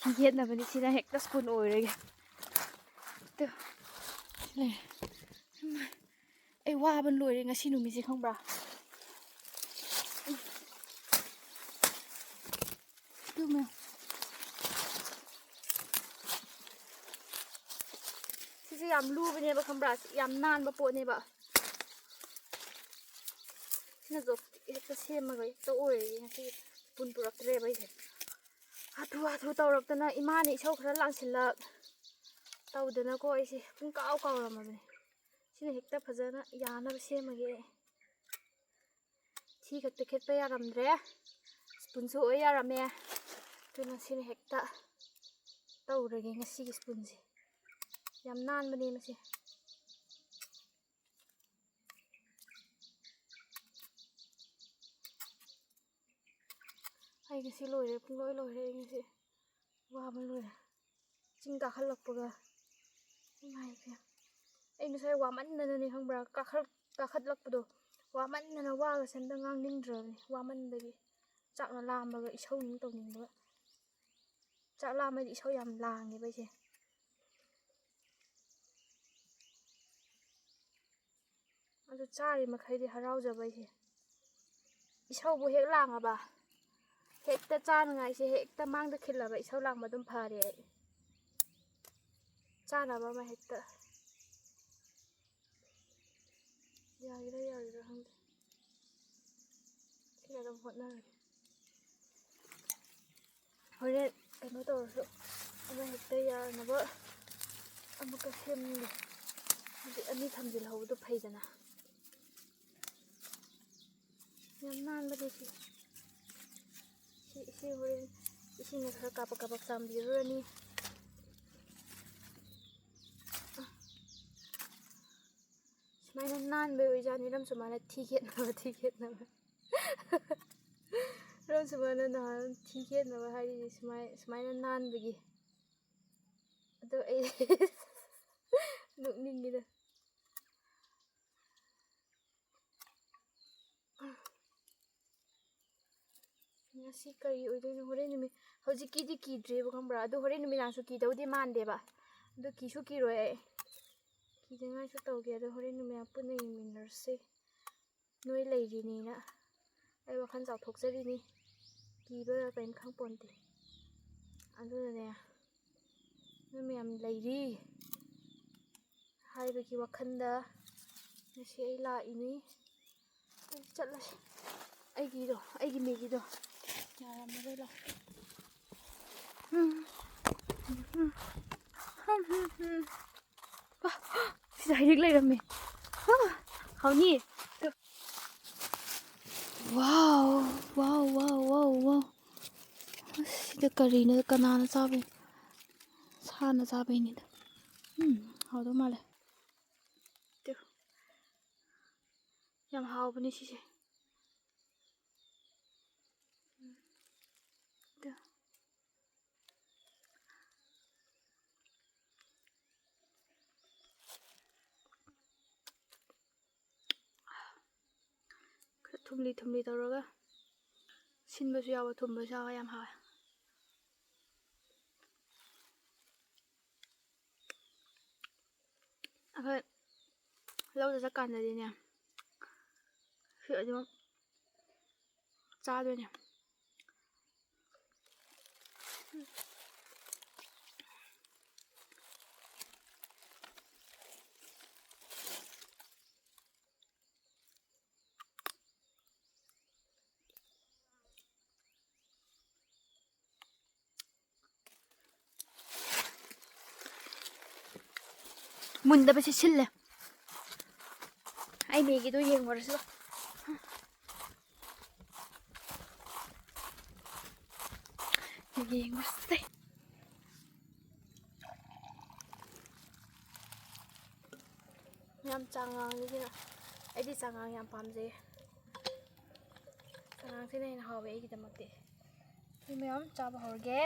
ꯊꯤ ꯈꯦꯠꯅꯕꯅꯤ, ꯁꯤꯅ ꯍꯦꯛꯇ ꯁ꯭ꯄꯨꯟ ꯑꯣꯏꯔꯒꯦ꯫ ꯇꯨ, ꯂꯩꯔꯦ꯫ ꯑꯩ ꯋꯥꯕꯅ ꯂꯣꯏꯔꯦ ꯉꯁꯤ ꯅꯨꯃꯤꯠꯁꯦ ꯈꯪꯕ꯭ꯔꯥ? ꯇꯨꯝꯃꯦ꯫ ꯁꯤꯁꯦ ꯌꯥꯝ ꯂꯨꯕꯅꯦꯕ ꯈꯪꯕ꯭ꯔꯥ? ꯁꯤ ꯌꯥꯝ ꯅꯥꯟꯕ ꯄꯣꯠꯅꯦꯕ꯫ ꯁꯤꯅꯁꯨ ꯍꯦꯛꯇ ꯁꯦꯝꯃꯒ ꯍꯦꯛꯇ ꯑꯣꯏꯔꯦ ꯉꯁꯤ꯫ ꯁ꯭ꯄꯨꯟ ꯄꯨꯔꯛꯇ꯭ꯔꯦꯕ ꯑꯩꯁꯦ꯫ ꯍꯥꯊꯨ ꯍꯥꯊꯨ ꯇꯧꯔꯛꯇꯅ ꯏꯃꯥꯅ ꯏꯁꯧ ꯈꯔ ꯂꯥꯡꯁꯤꯜꯂꯛ ꯇꯧꯗꯅꯀꯣ ꯑꯩꯁꯦ ꯄꯨꯡ ꯀꯥꯎ ꯀꯥꯎꯔꯝꯃꯕꯅꯦ꯫ ꯁꯤꯅ ꯍꯦꯛꯇ ꯐꯖꯅ ꯌꯥꯅꯕ ꯁꯦꯝꯃꯒꯦ ꯑꯩ꯫ ꯊꯤ ꯈꯛꯇ ꯈꯦꯠꯄ ꯌꯥꯔꯝꯗ꯭ꯔꯦ, ꯁ꯭ꯄꯨꯟꯁꯨ ꯑꯣꯏ ꯌꯥꯔꯝꯃꯦ꯫ ꯑꯗꯨꯅ ꯁꯤꯅ ꯍꯦꯛꯇ ꯇꯧꯔꯒꯦ ꯉꯁꯤꯒꯤ ꯁ꯭ꯄꯨꯟꯁꯦ꯫ ꯌꯥꯝ ꯅꯥꯟꯕꯅꯦ ꯃꯁꯤ꯫ ꯑꯩ ꯉꯁꯤ ꯂꯣꯏꯔꯦ, ꯄꯨꯡꯂꯣꯏ ꯂꯣꯏꯔꯦ ꯑꯩ ꯉꯁꯤ꯫ ꯋꯥꯕ ꯂꯣꯏꯔꯦ꯫ ꯆꯤꯡ ꯀꯥꯈꯠꯂꯛꯄꯒ꯫ ꯏꯃꯥꯏ ꯄꯦꯝ꯫ ꯑꯩ ꯉꯁꯥꯏ ꯋꯥꯃꯟꯗꯅꯅꯦ ꯈꯪꯕ꯭ꯔꯥ? ꯀꯥꯈꯠ-, ꯀꯥꯈꯠꯂꯛꯄꯗꯣ ꯋꯥꯃꯟꯗꯅ ꯋꯥꯒꯁꯦ ꯑꯝꯇ ꯉꯥꯡꯅꯤꯡꯗ꯭ꯔꯕꯅꯦ ꯋꯥꯃꯟꯕꯒꯤ꯫ ꯆꯥꯛꯅ ꯂꯥꯝꯕꯒ ꯏꯁꯧ ꯑꯃꯨꯛ ꯇꯧꯅꯤꯡꯕꯒ꯫ ꯆꯥꯛ ꯂꯥꯝꯃꯗꯤ ꯏꯁꯧ ꯌꯥꯝ ꯂꯥꯡꯉꯦꯕ ꯑꯩꯁꯦ꯫ ꯑꯗꯨ ꯆꯥꯔꯤ ꯃꯈꯩꯗꯤ ꯍꯔꯥꯎꯖꯕ ꯑꯩꯁꯦ꯫ ꯏꯁꯧꯕꯨ ꯍꯦꯛ ꯂꯥꯡꯉꯕ, ꯍꯦꯛꯇ ꯆꯥꯅꯉꯥꯏꯁꯦ ꯍꯦꯛꯇ ꯃꯥꯡꯗ ꯈꯤꯜꯂꯕ, ꯏꯁꯧ ꯂꯥꯡꯕ ꯑꯗꯨꯝ ꯐꯔꯦ ꯑꯩ꯫ ꯆꯥꯅꯕ ꯑꯃ ꯍꯦꯛꯇ꯫ ꯌꯥꯒꯦꯔꯥ ꯌꯥꯔꯣꯏꯔꯥ ꯈꯪꯗꯦ꯫ ꯁꯤꯅ ꯑꯗꯨꯝ ꯍꯣꯠꯅꯔꯒꯦ꯫ ꯍꯣꯔꯦꯟ ꯀꯩꯅꯣ ꯇꯧꯔꯁꯨ ꯑꯃ ꯍꯦꯛꯇ ꯌꯥꯅꯕ ꯑꯃꯨꯛꯀ ꯁꯦꯝꯒꯦ꯫ ꯍꯧꯖꯤꯛ ꯑꯅꯤ ꯊꯝꯖꯤꯜꯍꯧꯕꯗꯣ ꯐꯩꯗꯅ꯫ ꯌꯥꯝ ꯅꯥꯟꯕꯅꯦ ꯁꯤ꯫ ꯁꯤ, ꯁꯤ ꯍꯣꯔꯦꯟ ꯏꯁꯤꯡꯅ ꯈꯔ ꯀꯥꯕꯛ ꯀꯥꯕꯛ ꯆꯥꯝꯕꯤꯔꯨꯔꯅꯤ꯫ ꯁꯨꯃꯥꯏꯅ ꯅꯥꯟꯕꯩ ꯑꯣꯏꯖꯥꯠꯅꯤ ꯔꯝꯁꯨꯃꯥꯅ ꯊꯤ ꯈꯦꯠꯅꯕ, ꯊꯤ ꯈꯦꯠꯅꯕ꯫ ꯔꯝꯁꯨꯃꯥꯅ ꯅꯍꯥꯟ ꯊꯤ ꯈꯦꯠꯅꯕ ꯍꯥꯏꯔꯤꯁꯦ ꯁꯨꯃꯥꯏ-, ꯁꯨꯃꯥꯏꯅ ꯅꯥꯟꯕꯒꯤ꯫ ꯑꯗꯣ ꯑꯩ ꯅꯣꯛꯅꯤꯡꯉꯤꯗ꯫ ꯑꯁꯤ ꯀꯔꯤ ꯑꯣꯏꯗꯣꯏꯅꯣ? ꯍꯣꯔꯦꯟ ꯅꯨꯃꯤꯠ, ꯍꯧꯖꯤꯛꯀꯤꯗꯤ ꯀꯤꯗ꯭ꯔꯤꯕ, ꯈꯪꯕ꯭ꯔꯥ? ꯑꯗꯨ ꯍꯣꯔꯦꯟ ꯅꯨꯃꯤꯗꯥꯡꯁꯨ ꯀꯤꯗꯧꯗꯤ ꯃꯥꯟꯗꯦꯕ꯫ ꯑꯗꯨ ꯀꯤꯁꯨ ꯀꯤꯔꯣꯏ ꯑꯩ꯫ ꯀꯤꯗꯅꯤꯡꯉꯥꯏꯁꯨ ꯇꯧꯒꯦ꯫ ꯑꯗꯣ ꯍꯣꯔꯦꯟ ꯅꯨꯃꯤꯗꯥꯡ ꯄꯨꯟꯅ ꯌꯦꯡꯃꯤꯟꯅꯔꯁꯦ꯫ ꯅꯣꯏ ꯂꯩꯔꯤꯅꯦꯅ ꯑꯩ ꯋꯥꯈꯜ ꯆꯥꯎꯊꯣꯛꯆꯔꯤꯅꯤ꯫ ꯀꯤꯕ ꯀꯔꯤꯝ ꯈꯪꯄꯣꯟꯇꯦ꯫ ꯑꯗꯨꯅꯅꯦ, ꯅꯣꯏ ꯃꯌꯥꯝ ꯂꯩꯔꯤ ꯍꯥꯏꯕꯒꯤ ꯋꯥꯈꯜꯗ ꯉꯁꯤ ꯑꯩ ꯂꯥꯛꯏꯅꯤ꯫ ꯑꯩ ꯆꯠꯂꯁꯤ꯫ ꯑꯩꯒꯤꯗꯣ, ꯑꯩꯒꯤ ꯃꯦꯒꯤꯗꯣ ꯌꯥꯔꯝꯃꯔꯣꯏ꯫ ꯂꯥꯛ꯫ ꯎꯝ꯫ ꯎꯝ꯫ ꯎꯝ꯫ ꯎꯝ꯫ ꯎꯝ꯫ ꯎꯝ꯫ ꯁꯤꯗ ꯍꯩꯔꯤꯛ ꯂꯩꯔꯝꯃꯦ꯫ ꯍꯥꯎꯅꯤ꯫ ꯋꯥꯎ, ꯋꯥꯎ, ꯋꯥꯎ, ꯋꯥꯎ, ꯋꯥꯎ꯫ ꯑꯁ, ꯁꯤꯗ ꯀꯔꯤꯅꯣ, ꯀꯅꯥꯅ ꯆꯥꯕꯩꯅꯣ? ꯁꯥꯅ ꯆꯥꯕꯩꯅꯤꯗ꯫ ꯎꯝ, ꯍꯥꯎꯗꯧ ꯃꯥꯜꯂꯦ꯫ ꯇꯨ꯫ ꯌꯥꯝ ꯍꯥꯎꯕꯅꯦ ꯁꯤꯁꯦ꯫ ꯎꯝ꯫ ꯇꯨ꯫ ꯈꯔ ꯊꯨꯝꯂꯤ ꯊꯨꯝꯂꯤ ꯇꯧꯔꯒ, ꯁꯤꯟꯕꯁꯨ ꯌꯥꯎꯕ, ꯊꯨꯝꯕꯁꯨ ꯌꯥꯎꯕ, ꯌꯥꯝ ꯍꯥꯎꯋꯦ꯫ ꯑꯩꯈꯣꯏ ꯂꯧꯗ ꯆꯠꯀꯥꯟꯗꯗꯤꯅꯦ, ꯁꯤ ꯑꯗꯨꯝ ꯆꯥꯗꯣꯏꯅꯦ꯫ ꯃꯨꯟꯗꯕꯁꯦ ꯁꯤꯜꯂꯦ꯫ ꯑꯩ ꯃꯦꯒꯤꯗꯣ ꯌꯦꯡꯉꯨꯔꯁꯤ꯫ ꯌꯦꯡꯉꯨꯔꯁꯦ꯫ ꯌꯥꯝ ꯆꯉꯥꯡꯅꯤꯁꯤꯅ꯫ ꯑꯩꯗꯤ ꯆꯉꯥꯡ ꯌꯥꯝ ꯄꯥꯝꯖꯩ꯫ ꯆꯉꯥꯡꯁꯤꯅ ꯍꯦꯟꯅ ꯍꯥꯎꯋꯦ ꯑꯩꯒꯤꯗꯃꯛꯇꯤ꯫ ꯁꯤ ꯃꯌꯥꯝ ꯆꯥꯕ ꯍꯧꯔꯒꯦ꯫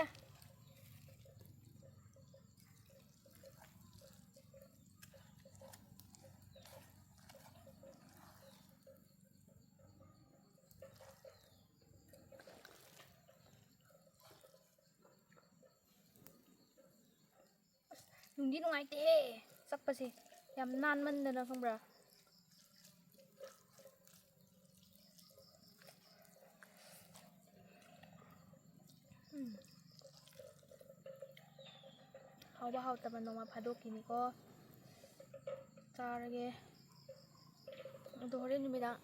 ꯅꯨꯡꯗꯤ ꯅꯨꯡꯉꯥꯏꯇꯦꯍꯦ ꯆꯞꯄꯁꯦ, ꯌꯥꯝ ꯅꯥꯟꯃꯟꯗꯅ, ꯈꯪꯕ꯭ꯔꯥ? ꯎꯝ꯫ ꯍꯥꯎꯕ ꯍꯥꯎꯇꯕ ꯅꯣꯡꯃ ꯐꯥꯗꯣꯛꯀꯤꯅꯤꯀꯣ꯫ ꯆꯥꯔꯒꯦ꯫ ꯑꯗꯣ ꯍꯣꯔꯦꯟ ꯅꯨꯃꯤꯗꯥꯡ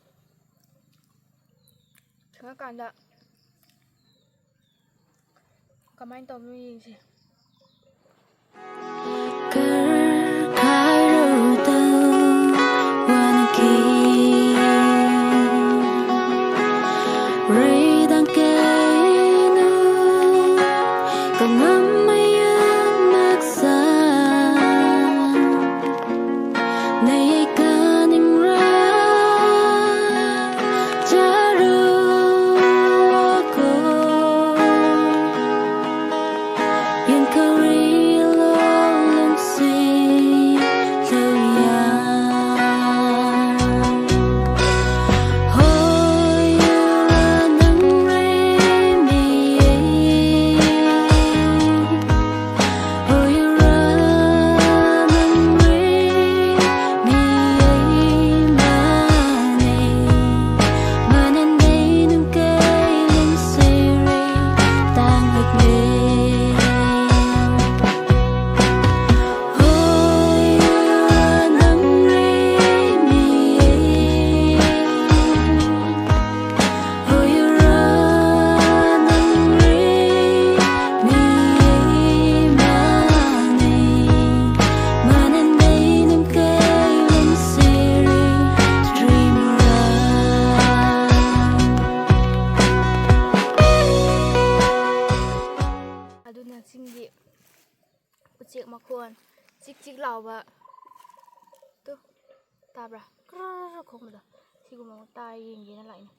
ꯊꯦꯡꯉꯀꯥꯟꯗ ꯀꯃꯥꯏꯅ ꯇꯧꯕꯅꯣ ꯌꯦꯡꯁꯦ꯫ ꯑꯗꯨꯅ ꯆꯤꯡꯒꯤ ꯎꯆꯦꯛ ꯃꯈꯣꯟ ꯆꯤꯛ ꯆꯤꯛ ꯂꯥꯎꯕ ꯇꯨ ꯇꯥꯕ꯭ꯔꯥ? ꯀ꯭ꯔꯔ ꯈꯣꯡꯕꯗꯣ, ꯁꯤꯒꯨꯝꯕ ꯑꯃ ꯇꯥ ꯌꯦꯡꯒꯦꯅ ꯂꯥꯛꯏꯅꯦ꯫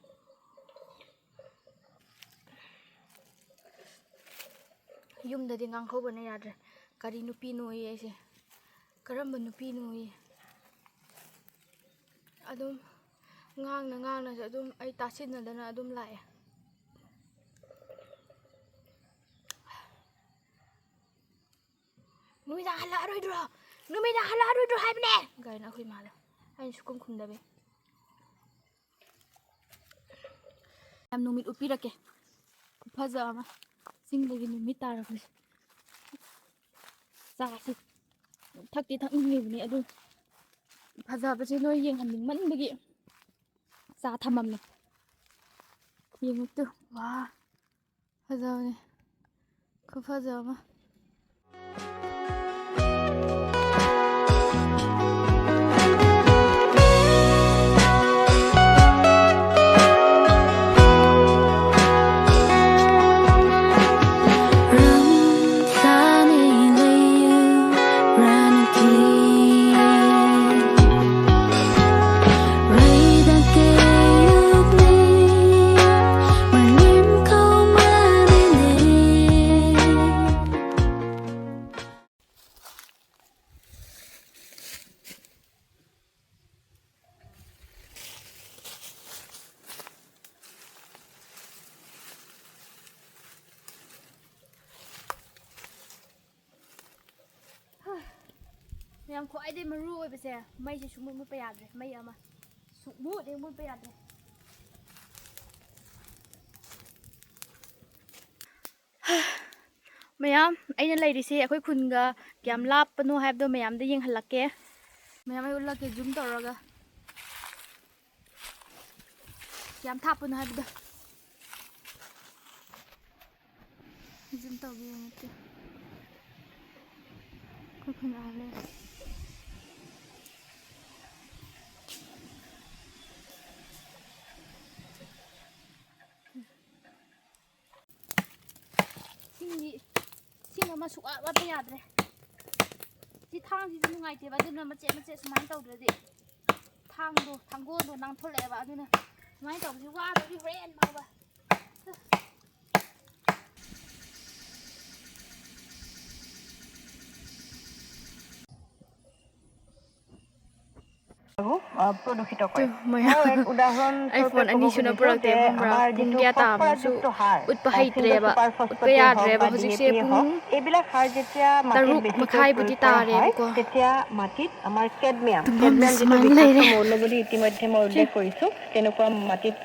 ꯌꯨꯝꯗꯗꯤ ꯉꯥꯡꯍꯧꯕꯅ ꯌꯥꯗ꯭ꯔꯦ꯫ ꯀꯔꯤ ꯅꯨꯄꯤꯅꯣꯌꯦ ꯑꯩꯁꯦ, ꯀꯔꯝꯕ ꯅꯨꯄꯤꯅꯣꯌꯦ꯫ ꯑꯗꯨꯝ ꯉꯥꯡꯅ ꯉꯥꯡꯅꯁꯨ ꯑꯗꯨꯝ ꯑꯩ ꯇꯥꯁꯤꯟꯅꯗꯅ ꯑꯗꯨꯝ ꯂꯥꯛꯑꯦ꯫ "ꯅꯨꯃꯤꯗꯥꯡ ꯍꯜꯂꯛꯑꯔꯣꯏꯗ꯭ꯔꯣ? ꯅꯨꯃꯤꯗꯥꯡ ꯍꯜꯂꯛꯑꯔꯣꯏꯗ꯭ꯔꯣ ꯍꯥꯏꯕꯅꯦ!" ꯀꯥꯏꯅ ꯑꯩꯈꯣꯏ ꯏꯃꯥꯗ꯫ ꯑꯩꯅ ꯁꯨꯛꯈꯨꯝ ꯈꯨꯝꯗꯕꯤ꯫ ꯌꯥꯝ ꯅꯨꯃꯤꯠ ꯎꯠꯄꯤꯔꯛꯀꯦ꯫ ꯈꯨꯐꯖ ꯑꯃ꯫ ꯆꯤꯡꯗꯒꯤ ꯅꯨꯃꯤꯠ ꯇꯥꯔꯛꯄꯁꯦ꯫ ꯆꯥꯁꯤ꯫ ꯊꯛꯇꯤ ꯊꯛꯅꯤꯡꯉꯤꯕꯅꯤ, ꯑꯗꯨ ꯐꯖꯕꯁꯦ ꯅꯣꯏ ꯌꯦꯡꯍꯟꯅꯤꯡꯃꯟꯕꯒꯤ ꯆꯥ ꯊꯝꯃꯝꯃꯦ꯫ ꯌꯦꯡꯉꯨ ꯇꯨ꯫ ꯋꯥ꯫ ꯐꯖꯕꯅꯦ꯫ ꯈꯨꯐꯖ ꯑꯃ꯫ ꯃꯌꯥꯝ, ꯈ꯭ꯋꯥꯏꯗꯒꯤ ꯃꯔꯨ ꯑꯣꯏꯕꯁꯦ, ꯃꯩꯁꯦ ꯁꯨꯡꯃꯨꯠ ꯃꯨꯠꯄ ꯌꯥꯗ꯭ꯔꯦ꯫ ꯃꯩ ꯑꯃ ꯁꯨꯡꯃꯨꯠ ꯍꯦꯛ ꯃꯨꯠꯄ ꯌꯥꯗ꯭ꯔꯦ꯫ ꯃꯌꯥꯝ, ꯑꯩꯅ ꯂꯩꯔꯤꯁꯦ ꯑꯩꯈꯣꯏ ꯈꯨꯟꯒ ꯀꯌꯥꯝ ꯂꯥꯞꯄꯅꯣ ꯍꯥꯏꯕꯗꯣ ꯃꯌꯥꯝꯗ ꯌꯦꯡꯍꯜꯂꯛꯀꯦ꯫ ꯃꯌꯥꯝ, ꯑꯩ ꯎꯠꯂꯛꯀꯦ zoom ꯇꯧꯔꯒ꯫ ꯀꯌꯥꯝ ꯊꯥꯞꯄꯅꯣ ꯍꯥꯏꯕꯗꯣ꯫ Zoom ꯇꯧꯒꯦ ꯌꯦꯡꯉꯛꯀꯦ꯫ ꯑꯩꯈꯣꯏ ꯈꯨꯟ ꯑꯥ ꯂꯩꯔꯦ꯫ ꯏꯁꯤꯡꯗꯤ, ꯏꯁꯤꯡ ꯑꯃ ꯁꯨꯛꯋꯥꯠ ꯋꯥꯠꯄ ꯌꯥꯗ꯭ꯔꯦ꯫ ꯁꯤ ꯊꯥꯡꯁꯤꯁꯨ ꯅꯨꯡꯉꯥꯏꯇꯦꯕ, ꯑꯗꯨꯅ ꯃꯆꯦꯠ ꯃꯆꯦꯠ ꯁꯨꯃꯥꯏꯅ ꯇꯧꯗ꯭ꯔꯗꯤ ꯊꯥꯡꯗꯣ, ꯊꯥꯡꯒꯣꯜꯗꯣ ꯅꯥꯟꯊꯣꯛꯂꯛꯑꯦꯕ꯫ ꯑꯗꯨꯅ ꯁꯨꯃꯥꯏꯅ ꯇꯧꯕꯁꯤ ꯋꯥꯗꯧꯔꯤ ꯍꯣꯔꯦꯟ ꯐꯥꯎꯕ꯫ প্ৰদূষিত কৰে। মই আৰু এক উদাহৰণ স্বৰূপে ক'ব খুজিছো যে আমাৰ যিটো ফছফৰাছযুক্ত সাৰ, ফিংগাছ ছুপাৰ ফছফেট হওক বা ডি এ পি হওক, এইবিলাক সাৰ যেতিয়া মাটিত বেছিকৈ প্ৰয়োগ কৰা হয়, তেতিয়া মাটিত আমাৰ কেডমিয়াম, কেডমিয়াম যিটো বিষাক্ত মৌল বুলি ইতিমধ্যে মই উল্লেখ কৰিছো, তেনেকুৱা মাটিত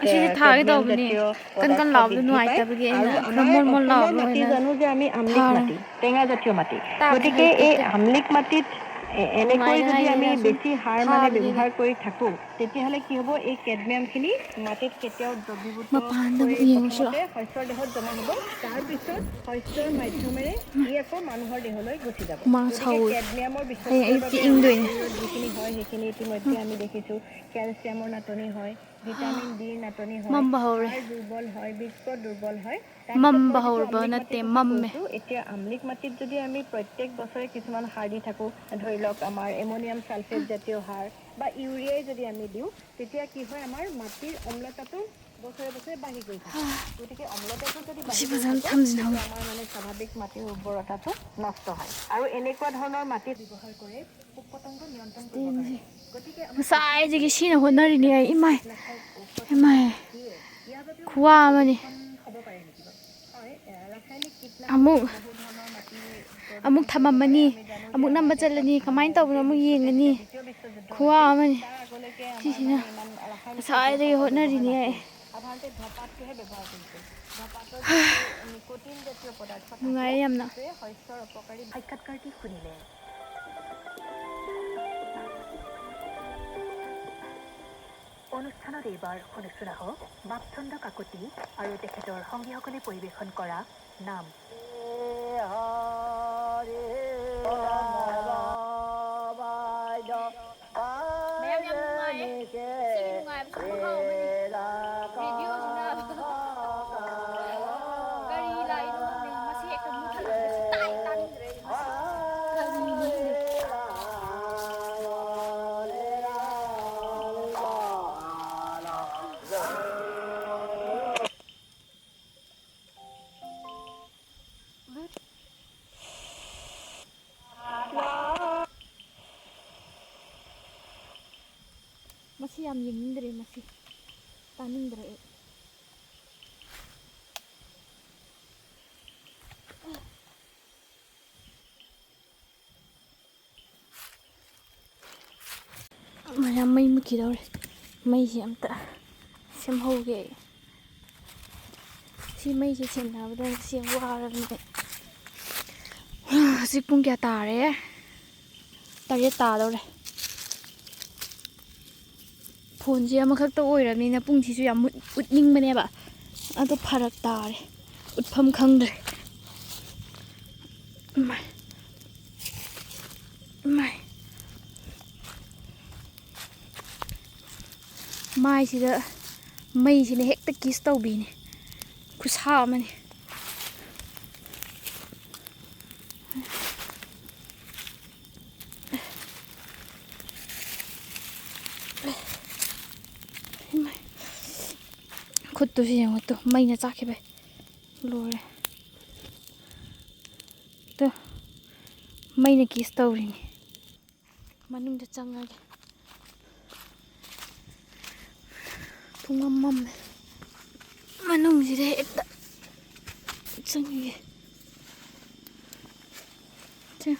কেডমিয়াম জাতীয় পদাৰ্থ বৃদ্ধি পায়। আৰু আমাৰ অসমৰ মাটি জানো যে আমি আমলিক মাটি, টেঙা জাতীয় মাটি, গতিকে এই আমলিক মাটিত এ- এনেকৈ যদি আমি বেছি সাৰ মানে ব্যৱহাৰ কৰি থাকো, তেতিয়াহ'লে কি হ'ব? এই কেডমিয়ামখিনি মাটিত কেতিয়াও দ্ৰৱীভূত হৈ প্ৰথমতে শস্যৰ দেহত জমা হ'ব, তাৰ পিছত শস্যৰ মাধ্যমেৰে ই আকৌ মানুহৰ দেহলৈ গুচি যাব। গতিকে কেডমিয়ামৰ বিষাক্ততাৰ বাবে আমাৰ শৰীৰত যিখিনি হয়, সেইখিনি ইতিমধ্যে আমি দেখিছো, কেলচিয়ামৰ নাটনি হয়, ভিটামিন ডিৰ নাটনি হয়, হাড় দুৰ্বল হয়, বৃক্ক দুৰ্বল হয়। তাৰপিছত মই যিটো আমলিক মাটিৰ কথা কৈছো, এতিয়া আমলিক মাটিত যদি আমি প্ৰত্যেক বছৰে কিছুমান সাৰ দি থাকো, ধৰি লওক আমাৰ এমনিয়াম ছালফেট জাতীয় সাৰ বা ইউৰিয়াই যদি আমি দিওঁ, তেতিয়া কি হয়, আমাৰ মাটিৰ অম্লতাটো বছৰে বছৰে বাঢ়ি গৈ থাকে। গতিকে অম্লতাটো যদি বাঢ়ি গৈ থাকে, তেতিয়া আমাৰ মানে স্বাভাৱিক মাটিৰ উৰ্বৰতাটো নষ্ট হয়। আৰু এনেকুৱা ধৰণৰ মাটি ব্যৱহাৰ কৰে পোক পতংগ নিয়ন্ত্ৰণ কৰিব কাৰণে। ꯉꯁꯥꯏꯗꯒꯤ ꯁꯤꯅ ꯍꯣꯠꯅꯔꯤꯅꯦ ꯑꯩ꯫ ꯏꯃꯥꯏ, ꯏꯃꯥꯏ, ꯈꯨꯋꯥ ꯑꯃꯅꯤ꯫ ꯑꯃꯨꯛ, ꯑꯃꯨꯛ ꯊꯝꯃꯝꯃꯅꯤ, ꯑꯃꯨꯛ ꯅꯝꯕ ꯆꯠꯂꯅꯤ, ꯀꯃꯥꯏꯅ ꯇꯧꯕꯅꯣ ꯑꯃꯨꯛ ꯌꯦꯡꯉꯅꯤ꯫ ꯈꯨꯋꯥ ꯑꯃꯅꯤ꯫ ꯁꯤꯁꯤꯅ ꯉꯁꯥꯏꯗꯒꯤ ꯍꯣꯠꯅꯔꯤꯅꯦ ꯑꯩ꯫ ꯅꯨꯡꯉꯥꯏꯌꯦ ꯌꯥꯝꯅ꯫ সাক্ষাৎকাৰটি শুনিলে। অনুষ্ঠানত এইবাৰ শুনকচোন আহক, বাপচন্দ্ৰ কাকতি আৰু তেখেতৰ সংগীসকলে পৰিৱেশন কৰা নাম। ꯃꯌꯥꯝ ꯌꯥꯝ ꯅꯨꯡꯉꯥꯏꯌꯦ꯫ ꯁꯤꯒꯤ ꯅꯨꯡꯉꯥꯏꯕꯁꯦ ꯈꯨꯍꯥꯎ ꯑꯃꯅꯤ꯫ ꯔꯦꯗꯤꯑꯣꯁꯤꯅ ꯀꯔꯤ ꯂꯥꯛꯏꯅꯣ ꯈꯪꯗꯦ꯫ ꯃꯁꯤ ꯍꯦꯛꯇ ꯃꯨꯠꯊꯠꯂꯝꯕꯁꯤ ꯇꯥꯏ ꯇꯥꯅꯤꯡꯗ꯭ꯔꯦ꯫ ꯃꯁꯤ ꯀꯔꯤꯅꯣ ꯈꯪꯗꯦ꯫ ꯃꯁꯤ ꯌꯥꯝ ꯌꯦꯡꯅꯤꯡꯗ꯭ꯔꯦ, ꯃꯁꯤ ꯇꯥꯅꯤꯡꯗ꯭ꯔꯦ ꯑꯩ꯫ ꯃꯌꯥꯝ ꯃꯩ ꯃꯨꯠꯈꯤꯗꯧꯔꯦ꯫ ꯃꯩꯁꯦ ꯑꯝꯇ ꯁꯦꯝꯍꯧꯒꯦ ꯑꯩ꯫ ꯁꯤ ꯃꯩꯁꯦ ꯁꯦꯟꯅꯕꯗ ꯉꯁꯤ ꯌꯥꯝ ꯋꯥꯔꯕꯅꯦ꯫ ꯍꯧꯖꯤꯛ ꯄꯨꯡ ꯀꯌꯥ ꯇꯥꯔꯦ? ꯇꯔꯦꯠ ꯇꯥꯗꯧꯔꯦ꯫ ꯐꯣꯟꯁꯦ ꯑꯃꯈꯛꯇ ꯑꯣꯏꯔꯕꯅꯤꯅ ꯄꯨꯡꯁꯤꯁꯨ ꯌꯥꯝ ꯃꯨꯠ-, ꯎꯠꯅꯤꯡꯕꯅꯦꯕ꯫ ꯑꯗꯣ ꯐꯔꯛ ꯇꯥꯔꯦ꯫ ꯎꯠꯐꯝ ꯈꯪꯗ꯭ꯔꯦ꯫ ꯏꯃꯥꯏ꯫ ꯏꯃꯥꯏ꯫ ꯃꯥꯏꯁꯤꯗ ꯃꯩꯁꯤꯅ ꯍꯦꯛꯇ kiss ꯇꯧꯕꯤꯅꯤ꯫ ꯈꯨꯠꯁꯥ ꯑꯃꯅꯤ꯫ ꯏꯃꯥꯏ꯫ ꯈꯨꯠꯇꯨꯁꯨ ꯌꯦꯡꯉꯨ ꯇꯨ, ꯃꯩꯅ ꯆꯥꯛꯈꯤꯕꯩ꯫ ꯂꯣꯏꯔꯦ꯫ ꯇꯨ, ꯃꯩꯅ kiss ꯇꯧꯔꯤꯅꯤ꯫ ꯃꯅꯨꯡꯗ ꯆꯪꯉꯒꯦ꯫ ꯄꯨꯡꯃꯝ ꯃꯝꯃꯦ꯫ ꯃꯅꯨꯡꯁꯤꯗ ꯍꯦꯛꯇ ꯆꯪꯉꯒꯦ꯫ ꯁꯦ꯫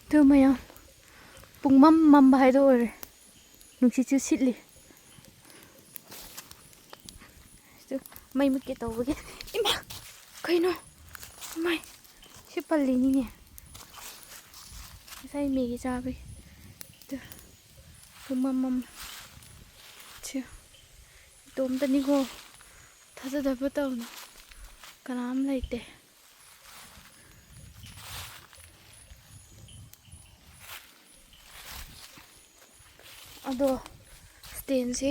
ꯑꯗꯨ ꯃꯌꯥꯝ, ꯄꯨꯡꯃꯝ ꯃꯝꯕ ꯍꯥꯏꯗꯣ ꯑꯣꯏꯔꯦ꯫ ꯅꯨꯡꯁꯤꯠꯁꯨ ꯁꯤꯠꯂꯤ꯫ ꯁꯤꯗ ꯃꯩ ꯃꯨꯠꯀꯦ ꯇꯧꯕꯒꯤ꯫ ꯏꯃꯥ! ꯀꯩꯅꯣ? ꯃꯩ! ꯁꯤ ꯄꯜꯂꯤꯅꯤꯅꯦ꯫ ꯉꯁꯥꯏ ꯃꯦꯒꯤ ꯆꯥꯕꯒꯤ꯫ ꯑꯗꯨ ꯄꯨꯡꯃꯝ ꯃꯝ꯫ ꯁꯤ ꯏꯇꯣꯝꯇꯅꯤꯀꯣ꯫ ꯊꯥꯖꯗꯕ ꯇꯧꯅꯨ꯫ ꯀꯅꯥꯝ ꯂꯩꯇꯦ꯫ ꯑꯗꯣ standꯁꯦ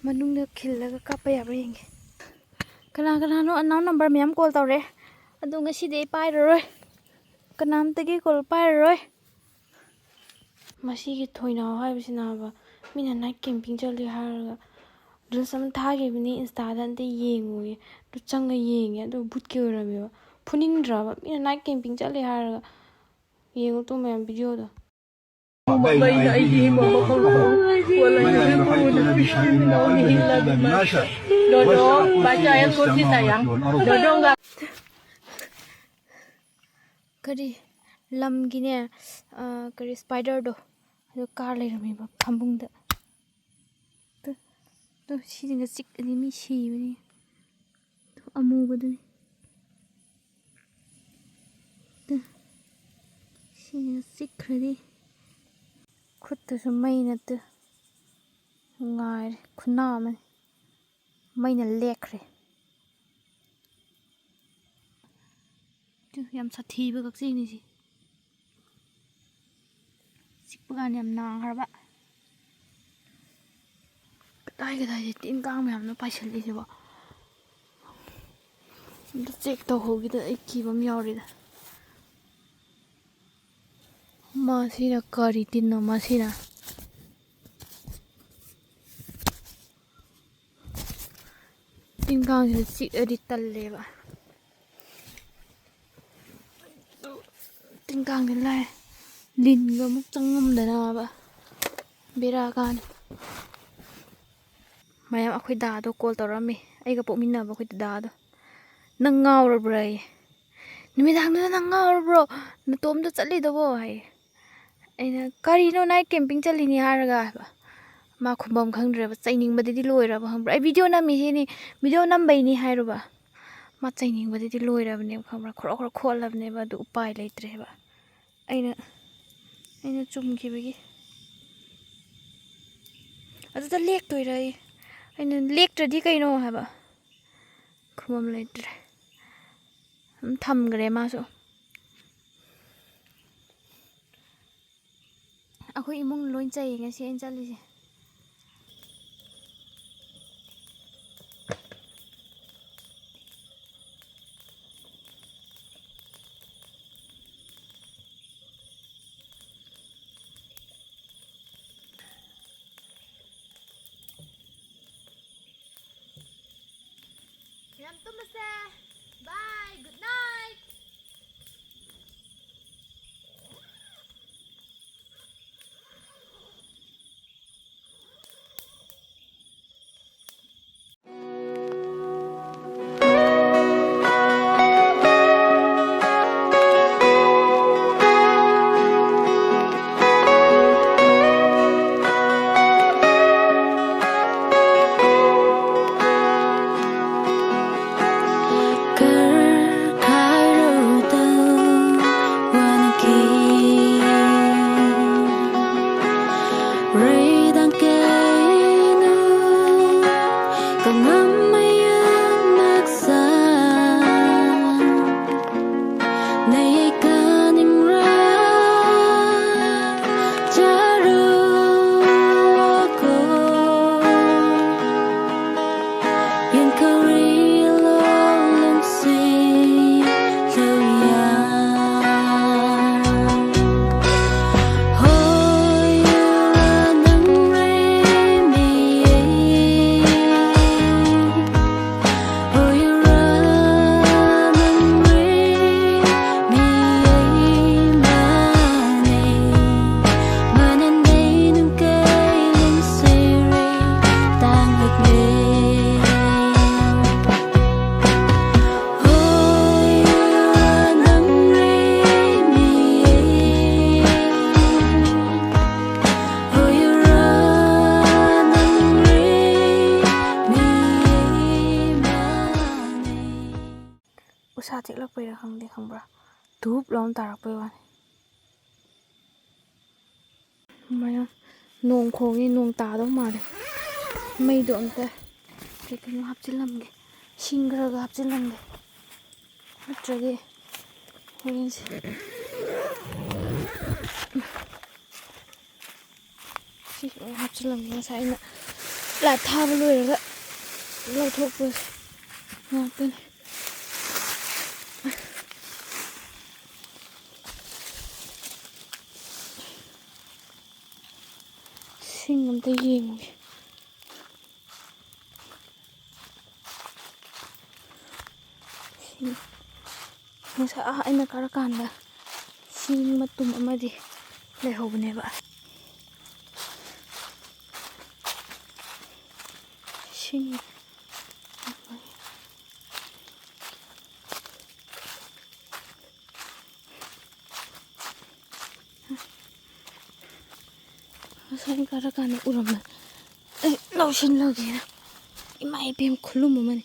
ꯃꯅꯨꯡꯗ ꯈꯤꯜꯂꯒ ꯀꯥꯞꯄ ꯌꯥꯕ꯭ꯔꯥ ꯌꯦꯡꯒꯦ꯫ ꯀꯅꯥ ꯀꯅꯥꯅꯣ unknown number ꯃꯌꯥꯝ call ꯇꯧꯔꯛꯑꯦ꯫ ꯑꯗꯣ ꯉꯁꯤꯗꯤ ꯑꯩ ꯄꯥꯏꯔꯔꯣꯏ꯫ ꯀꯅꯥꯝꯇꯒꯤ call ꯄꯥꯏꯔꯔꯣꯏ꯫ ꯃꯁꯤꯒꯤ ꯊꯣꯏꯅꯥꯎ ꯍꯥꯏꯕꯁꯤꯅꯕ ꯃꯤꯅ night camping ꯆꯠꯂꯤ ꯍꯥꯏꯔꯒ reels ꯑꯃ ꯊꯥꯈꯤꯕꯅꯤ Instaꯗ, ꯑꯝꯇ ꯌꯦꯡꯉꯨꯒꯦ꯫ ꯑꯗꯨ ꯆꯪꯉ ꯌꯦꯡꯉꯦ, ꯑꯗꯨ ꯚꯨꯠꯀꯤ ꯑꯣꯏꯔꯝꯃꯦꯕ꯫ ꯐꯨꯅꯤꯡꯗ꯭ꯔꯕ? ꯃꯤꯅ night camping ꯆꯠꯂꯦ ꯍꯥꯏꯔꯒ꯫ ꯌꯦꯡꯉꯨ ꯇꯨ ꯃꯌꯥꯝ videoꯗꯣ꯫ بين أيديهم وخلفهم ولا يحيطون بشيء من علمه إلا بما شاء. Dodo, وسع baca ayat kursi, sayang. Dodo nggak. ꯀꯔꯤ ꯂꯝꯒꯤꯅꯦ, ꯑ, ꯀꯔꯤ spiderꯗꯣ, ꯑꯗꯨ ꯀꯥ ꯂꯩꯔꯝꯃꯦꯕ ꯐꯃꯨꯡꯗ꯫ ꯇꯨ, ꯇꯨ, ꯁꯤꯅꯒ ꯆꯤꯛꯑꯗꯤ ꯃꯤ ꯁꯤꯕꯅꯤ꯫ ꯇꯨ, ꯑꯃꯨꯕꯗꯨꯅꯤ꯫ ꯇꯨ, ꯁꯤꯅꯒ ꯆꯤꯛꯈ꯭ꯔꯗꯤ꯫ ꯈꯨꯠꯇꯨꯁꯨ ꯃꯩꯅ ꯇꯨ ꯉꯥꯏꯔꯦ, ꯈꯨꯅꯥ ꯑꯃꯅꯤ꯫ ꯃꯩꯅ ꯂꯦꯛꯈ꯭ꯔꯦ꯫ ꯇꯨ, ꯌꯥꯝ ꯁꯥꯊꯤꯕ ꯀꯛꯆꯦꯡꯅꯤ ꯁꯤ꯫ ꯆꯤꯛꯄ ꯀꯥꯟꯗ ꯌꯥꯝ ꯅꯥꯈ꯭ꯔꯕ꯫ ꯀꯗꯥꯏ ꯀꯗꯥꯏꯗ ꯇꯤꯟ ꯀꯥꯡ ꯃꯌꯥꯝꯅꯣ ꯄꯥꯏꯁꯜꯂꯤꯁꯤꯕꯣ? ꯑꯝꯇ check ꯇꯧꯍꯧꯈꯤꯗ, ꯑꯩ ꯀꯤꯕ ꯑꯃ ꯌꯥꯎꯔꯤꯗ꯫ ꯃꯁꯤꯅ ꯀꯔꯤ ꯇꯤꯟꯅꯣ ꯃꯁꯤꯅ? ꯇꯤꯟ ꯀꯥꯡꯁꯤꯅ ꯆꯤꯛꯑꯗꯤ ꯇꯜꯂꯦꯕ꯫ ꯇꯤꯟ ꯀꯥꯡꯗꯤ ꯂꯥꯏ, ꯂꯤꯟꯒ ꯑꯃꯨꯛ ꯆꯪꯉꯝꯗꯅꯕ꯫ ꯕꯦꯔꯥ ꯀꯥꯅꯤ꯫ ꯃꯌꯥꯝ ꯑꯩꯈꯣꯏ ꯗꯥꯗꯣ call ꯇꯧꯔꯛꯑꯝꯃꯤ, ꯑꯩꯒ ꯄꯣꯛꯃꯤꯟꯅꯕ ꯑꯩꯈꯣꯏ ꯗꯥꯗꯣ꯫ "ꯅꯪ ꯉꯥꯎꯔꯕ꯭ꯔꯥ?" ꯍꯥꯏꯌꯦ꯫ "ꯅꯨꯃꯤꯗꯥꯡꯗꯨꯗ ꯅꯪ ꯉꯥꯎꯔꯕ꯭ꯔꯣ? ꯅꯇꯣꯝꯇ ꯆꯠꯂꯤꯗꯨꯕꯣ?" ꯍꯥꯏꯌꯦ꯫ ꯑꯩꯅ, "ꯀꯔꯤꯅꯣ night camping ꯆꯠꯂꯤꯅꯤ ꯍꯥꯏꯔꯒ?" ꯍꯥꯏꯕ꯫ ꯃꯥ ꯈꯨꯝꯕꯝ ꯈꯪꯗ꯭ꯔꯦꯕ, ꯆꯩꯅꯤꯡꯕꯗꯗꯤ ꯂꯣꯏꯔꯕ, ꯈꯪꯕ꯭ꯔꯥ? "ꯑꯩ video ꯅꯝꯃꯤꯁꯤꯅꯤ, video ꯅꯝꯕꯩꯅꯤ" ꯍꯥꯏꯔꯨꯕ꯫ ꯃꯥ ꯆꯩꯅꯤꯡꯕꯗꯗꯤ ꯂꯣꯏꯔꯕꯅꯦꯕ, ꯈꯪꯕ꯭ꯔꯥ? ꯈ꯭ꯔꯣ ꯈ꯭ꯔꯣ ꯈꯣꯠꯂꯕꯅꯦꯕ, ꯑꯗꯨ ꯎꯄꯥꯏ ꯂꯩꯇ꯭ꯔꯦꯕ꯫ ꯑꯩꯅ, ꯑꯩꯅ ꯆꯨꯝꯈꯤꯕꯒꯤ꯫ "ꯑꯗꯨꯗ ꯂꯦꯛꯇꯣꯏꯔꯌꯦ?" ꯑꯩꯅ, "ꯂꯦꯛꯇ꯭ꯔꯗꯤ ꯀꯩꯅꯣ?" ꯍꯥꯏꯕ꯫ ꯈꯨꯝꯕꯝ ꯂꯩꯇ꯭ꯔꯦ꯫ ꯑꯗꯨꯝ ꯊꯝꯈ꯭ꯔꯦ ꯃꯥꯁꯨ꯫ ꯑꯩꯈꯣꯏ ꯏꯃꯨꯡ ꯂꯣꯏ ꯆꯩꯌꯦ ꯉꯁꯤ ꯑꯩꯅ ꯆꯠꯂꯤꯁꯦ꯫ ꯃꯌꯥꯝ ꯇꯨꯝꯃꯁꯦ꯫ Bye, good night꯫ ꯎꯁꯥ ꯆꯤꯛꯂꯛꯄꯩꯔꯥ ꯈꯪꯗꯦ, ꯈꯪꯕ꯭ꯔꯥ? ꯙꯨꯞ ꯂꯥꯎꯅ ꯇꯥꯔꯛꯄꯩ ꯋꯥꯅꯤ꯫ ꯃꯌꯥꯝ ꯅꯣꯡ ꯈꯣꯡꯉꯤ, ꯅꯣꯡ ꯇꯥꯗꯧ ꯃꯥꯜꯂꯦ꯫ ꯃꯩꯗꯣ ꯑꯝꯇ ꯀꯩ ꯀꯩꯅꯣ ꯍꯥꯞꯆꯤꯜꯂꯝꯒꯦ, ꯁꯤꯡ ꯈꯔꯒ ꯍꯥꯞꯆꯤꯜꯂꯝꯒꯦ, ꯅꯠꯇ꯭ꯔꯗꯤ ꯍꯣꯔꯦꯟꯁꯦ꯫ ꯁꯤ ꯂꯣꯏ ꯍꯥꯞꯆꯤꯜꯂꯝꯒꯦ꯫ ꯉꯁꯥꯏ ꯑꯩꯅ ꯂꯥꯏꯠ ꯊꯥꯕ ꯂꯣꯏꯔꯒ ꯂꯧꯊꯣꯛꯄ ꯉꯥꯛꯇꯅꯤ꯫ ꯁꯤꯡ ꯑꯝꯇ ꯌꯦꯡꯉꯨꯒꯦ꯫ ꯁꯤꯡ-, ꯉꯁꯥꯏ ꯑꯥ ꯑꯩꯅ ꯀꯥꯔꯀꯥꯟꯗ ꯁꯤꯡ ꯃꯇꯨꯝ ꯑꯃꯗꯤ ꯂꯩꯍꯧꯕꯅꯦꯕ꯫ ꯁꯤꯡ ꯉꯁꯥꯏ ꯀꯥꯔꯀꯥꯟꯗ ꯎꯔꯝꯃꯦ꯫ ꯑꯩ ꯂꯧꯁꯤꯟꯂꯒꯦꯅ꯫ ꯏꯃꯥ ꯏꯕꯦꯝ ꯈꯨꯂꯨꯝ ꯑꯃꯅꯤ꯫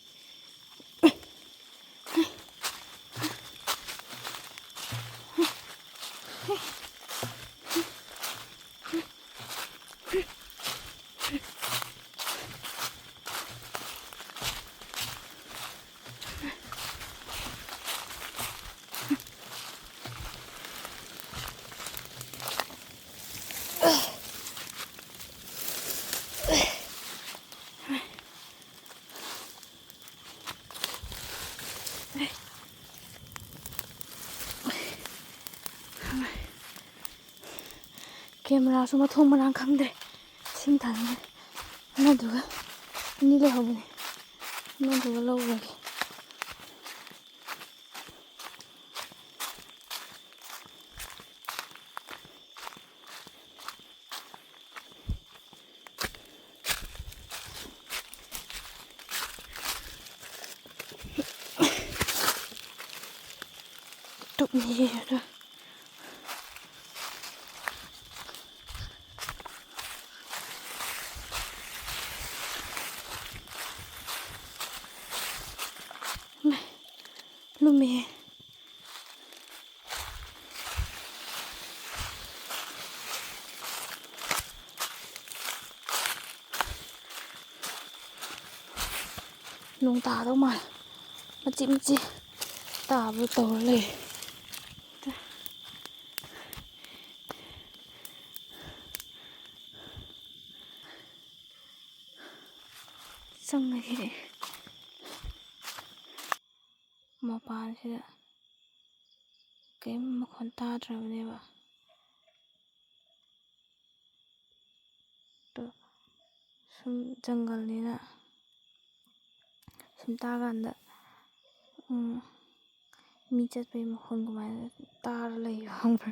ꯀꯦꯃꯦꯔꯥꯁꯨ ꯃꯊꯣꯡ ꯃꯔꯥꯡ ꯈꯪꯗ꯭ꯔꯦ꯫ ꯁꯤꯡ ꯊꯥꯅꯤꯡꯉꯥꯏ ꯑꯃꯗꯨꯒ ꯑꯅꯤ ꯂꯩꯍꯧꯕꯅꯦ, ꯑꯃꯗꯨꯒ ꯂꯧꯔꯒꯦ꯫ ꯇꯨꯞꯅꯤꯌꯦ ꯑꯗꯣ꯫ ꯂꯨꯝꯃꯤꯍꯦ꯫ ꯅꯣꯡ ꯇꯥꯗꯧ ꯃꯥꯜꯂꯦ꯫ ꯃꯆꯤ ꯃꯆꯤ ꯇꯥꯕꯗꯣ ꯇꯧꯔ ꯂꯩꯔꯦ꯫ ꯆꯪꯉꯒꯦ꯫ ꯃꯄꯥꯟꯁꯤꯗ ꯀꯔꯤꯝ ꯃꯈꯣꯟ ꯇꯥꯗ꯭ꯔꯕꯅꯦꯕ꯫ ꯑꯗꯣ ꯁꯨꯝ ꯖꯪꯒꯜꯅꯤꯅ ꯁꯨꯝ ꯇꯥꯀꯥꯟꯗ, ꯎꯝ, ꯃꯤ ꯆꯠꯄꯒꯤ ꯃꯈꯣꯟ ꯀꯃꯥꯏꯅ ꯇꯥꯔ ꯂꯩꯕ ꯈꯪꯕ꯭ꯔꯥ?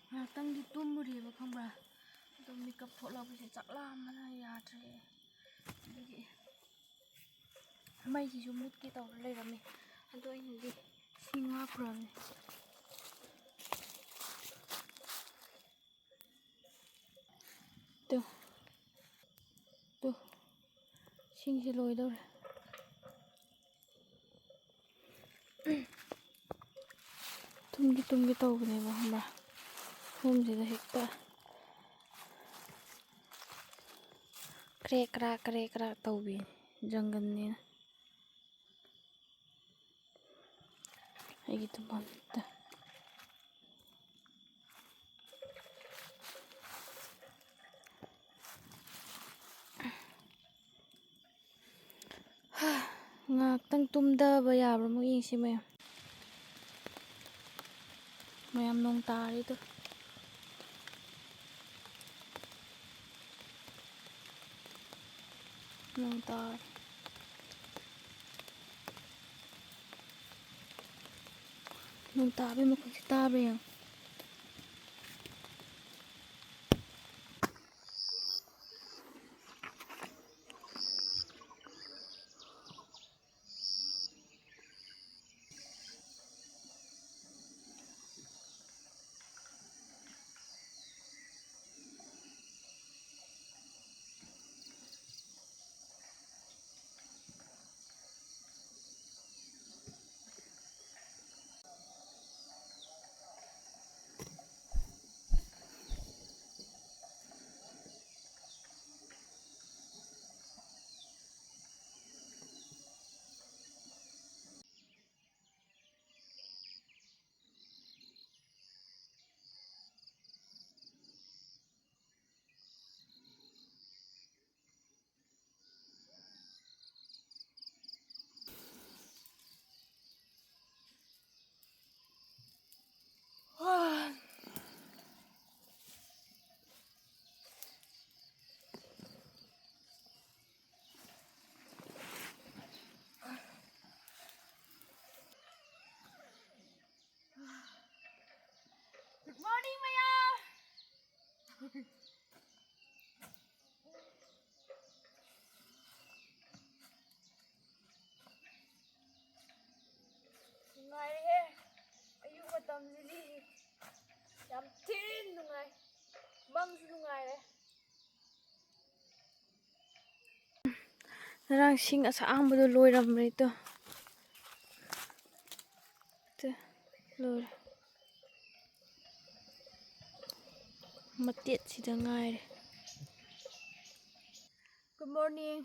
ꯉꯥꯏꯍꯥꯛꯇꯪꯗꯤ ꯇꯨꯝꯃꯨꯔꯦꯕ, ꯈꯪꯕ꯭ꯔꯥ? ꯑꯗꯣ ꯃꯤꯀꯞ ꯊꯣꯛꯂꯛꯄꯁꯦ ꯆꯥꯛ ꯂꯥꯝꯕꯅ ꯌꯥꯗ꯭ꯔꯦ꯫ ꯑꯗꯨꯒꯤ ꯃꯩꯁꯤꯁꯨ ꯃꯨꯠꯀꯦ ꯇꯧꯔ ꯂꯩꯔꯝꯃꯦ꯫ ꯑꯗꯣ ꯑꯩꯅꯗꯤ ꯁꯤ ꯉꯥꯛꯈ꯭ꯔꯕꯅꯦ꯫ ꯇꯨ꯫ ꯇꯨ꯫ ꯏꯁꯤꯡꯁꯦ ꯂꯣꯏꯗꯧꯔꯦ꯫ ꯇꯨꯝꯒꯦ ꯇꯨꯝꯒꯦ ꯇꯧꯕꯅꯦꯕ, ꯈꯪꯕ꯭ꯔꯥ? ꯁꯣꯝꯁꯤꯗ ꯍꯦꯛꯇ ꯀ꯭ꯔꯦꯛ ꯀ꯭ꯔꯥꯛ, ꯀ꯭ꯔꯦꯛ ꯀ꯭ꯔꯥꯛ ꯇꯧꯕꯤꯅꯤ, ꯖꯪꯒꯜꯅꯤꯅ꯫ ꯑꯩꯒꯤ ꯇꯨꯝꯐꯝꯗ꯫ ꯉꯥꯏꯍꯥꯛꯇꯪ ꯇꯨꯝꯊꯕ ꯌꯥꯕ꯭ꯔꯥ ꯑꯃꯨꯛ ꯌꯦꯡꯁꯤ ꯃꯌꯥꯝ꯫ ꯃꯌꯥꯝ, ꯅꯣꯡ ꯇꯥꯔꯤꯗꯣ꯫ ꯅꯣꯡ ꯇꯥꯔꯦ꯫ ꯅꯣꯡ ꯇꯥꯕꯒꯤ ꯃꯈꯣꯟꯁꯦ ꯇꯥꯕ꯭ꯔꯥ ꯌꯦꯡꯉꯣ꯫ ꯅꯨꯡꯉꯥꯏꯔꯦꯍꯦ꯫ ꯑꯌꯨꯛ ꯃꯇꯝꯁꯤꯗꯤ ꯌꯥꯝ ꯊꯤꯅ ꯅꯨꯡꯉꯥꯏ꯫ ꯃꯪꯁꯨ ꯅꯨꯡꯉꯥꯏꯔꯦ꯫ ꯉꯔꯥꯡ ꯁꯤꯡ ꯑꯁꯥꯡꯕꯗꯣ ꯂꯣꯏꯔꯝꯃꯦ ꯇꯣ꯫ ꯇꯨ, ꯂꯣꯏꯔꯦ꯫ ꯃꯇꯦꯠꯁꯤꯗ ꯉꯥꯏꯔꯦ꯫ Good morning꯫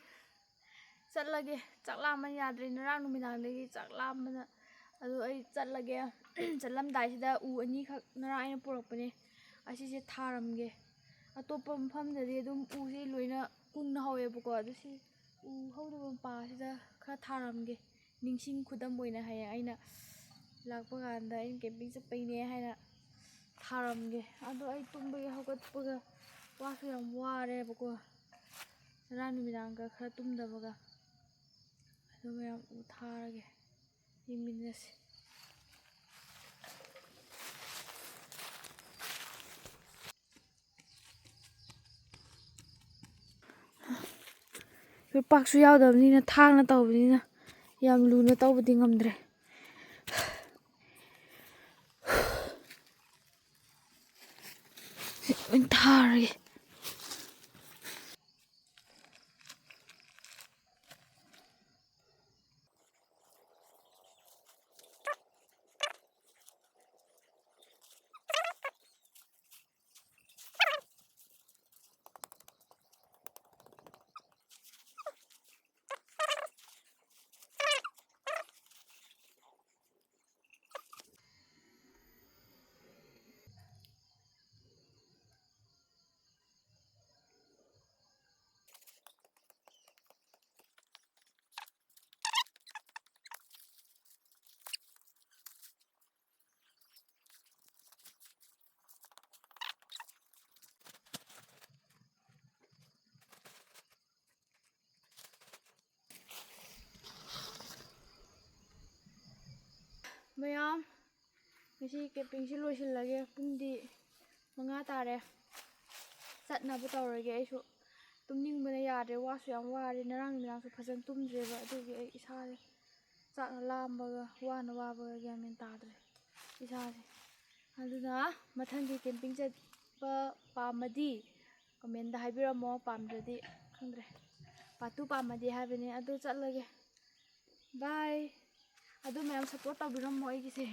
ꯆꯠꯂꯒꯦ꯫ ꯆꯥꯛ ꯂꯥꯝꯕꯅ ꯌꯥꯗ꯭ꯔꯦ꯫ ꯉꯔꯥꯡ ꯅꯨꯃꯤꯗꯥꯡꯗꯒꯤ ꯆꯥꯛ ꯂꯥꯝꯕꯅ꯫ ꯑꯗꯨ ꯑꯩ ꯆꯠꯂꯒꯦ꯫ ꯆꯠꯂꯝꯗꯥꯏꯁꯤꯗ ꯎ ꯑꯅꯤꯈꯛ ꯉꯔꯥꯡ ꯑꯩꯅ ꯄꯨꯔꯛꯄꯅꯦ꯫ ꯑꯁꯤꯁꯦ ꯊꯥꯔꯝꯒꯦ꯫ ꯑꯇꯣꯞꯄ ꯃꯐꯝꯗꯗꯤ ꯑꯗꯨꯝ ꯎꯁꯦ ꯂꯣꯏꯅ ꯀꯨꯡꯅ ꯍꯧꯋꯦꯕꯀꯣ꯫ ꯑꯗꯨ ꯁꯤ ꯎ ꯍꯧꯗꯕ ꯃꯄꯥꯁꯤꯗ ꯈꯔ ꯊꯥꯔꯝꯒꯦ꯫ ꯅꯤꯡꯁꯤꯡ ꯈꯨꯗꯝ ꯑꯣꯏꯅ ꯍꯌꯦꯡ ꯑꯩꯅ ꯂꯥꯛꯄ ꯀꯥꯟꯗ ꯑꯩꯅ camping ꯆꯠꯄꯩꯅꯦ ꯍꯥꯏꯅ ꯊꯥꯔꯝꯒꯦ꯫ ꯑꯗꯣ ꯑꯩ ꯇꯨꯝꯕꯒꯤ ꯍꯧꯒꯠꯄꯒ ꯋꯥꯁꯨ ꯌꯥꯝ ꯋꯥꯔꯦꯕꯀꯣ꯫ ꯉꯔꯥꯡ ꯅꯨꯃꯤꯗꯥꯡꯒ ꯈꯔ ꯇꯨꯝꯗꯕꯒ꯫ ꯑꯗꯨ ꯃꯌꯥꯝ ꯎ ꯊꯥꯔꯒꯦ꯫ ꯌꯦꯡꯃꯤꯟꯅꯁꯤ꯫ ꯌꯣꯠꯄꯥꯛꯁꯨ ꯌꯥꯎꯗꯕꯅꯤꯅ, ꯊꯥꯡꯅ ꯇꯧꯕꯅꯤꯅ ꯌꯥꯝ ꯂꯨꯅ ꯇꯧꯕꯗꯤ ꯉꯝꯗ꯭ꯔꯦ꯫ ꯁꯤ ꯂꯣꯏ ꯊꯥꯔꯒꯦ꯫ ꯃꯌꯥꯝ, ꯉꯁꯤ campingꯁꯤ ꯂꯣꯏꯁꯤꯜꯂꯒꯦ꯫ ꯄꯨꯡꯗꯤ ꯃꯉꯥ ꯇꯥꯔꯦ꯫ ꯆꯠꯅꯕ ꯇꯧꯔꯒꯦ꯫ ꯑꯩꯁꯨ ꯇꯨꯝꯅꯤꯡꯕꯅ ꯌꯥꯗ꯭ꯔꯦ, ꯋꯥꯁꯨ ꯌꯥꯝ ꯋꯥꯔꯦ꯫ ꯉꯔꯥꯡ ꯅꯨꯃꯤꯗꯥꯡꯁꯨ ꯐꯖꯅ ꯇꯨꯝꯗ꯭ꯔꯦꯕ, ꯑꯗꯨꯒꯤ ꯑꯩ ꯏꯁꯥꯁꯦ ꯆꯥꯛꯅ ꯂꯥꯝꯕꯒ ꯋꯥꯅ ꯋꯥꯕꯒ ꯒ꯭ꯌꯥꯟ ꯃꯦꯟ ꯇꯥꯗ꯭ꯔꯦ ꯏꯁꯥꯁꯦ꯫ ꯑꯗꯨꯅ ꯃꯊꯪꯒꯤ ꯀꯦꯝꯄꯤꯡ ꯆꯠꯄ ꯄꯥꯝꯃꯗꯤ ꯀꯃꯦꯟꯗ ꯍꯥꯏꯕꯤꯔꯝꯃꯣ, ꯄꯥꯝꯗ꯭ꯔꯗꯤ ꯈꯪꯗ꯭ꯔꯦ꯫ ꯄꯥꯔꯠ ꯇꯨ ꯄꯥꯝꯃꯗꯤ ꯍꯥꯏꯕꯅꯦ꯫ ꯑꯗꯨ ꯆꯠꯂꯒꯦ, ꯕꯥꯏ꯫ ꯑꯗꯨ ꯃꯌꯥꯝ ꯁꯞꯄꯣꯔꯠ ꯇꯧꯕꯤꯔꯝꯃꯣ ꯑꯩꯒꯤꯁꯦ꯫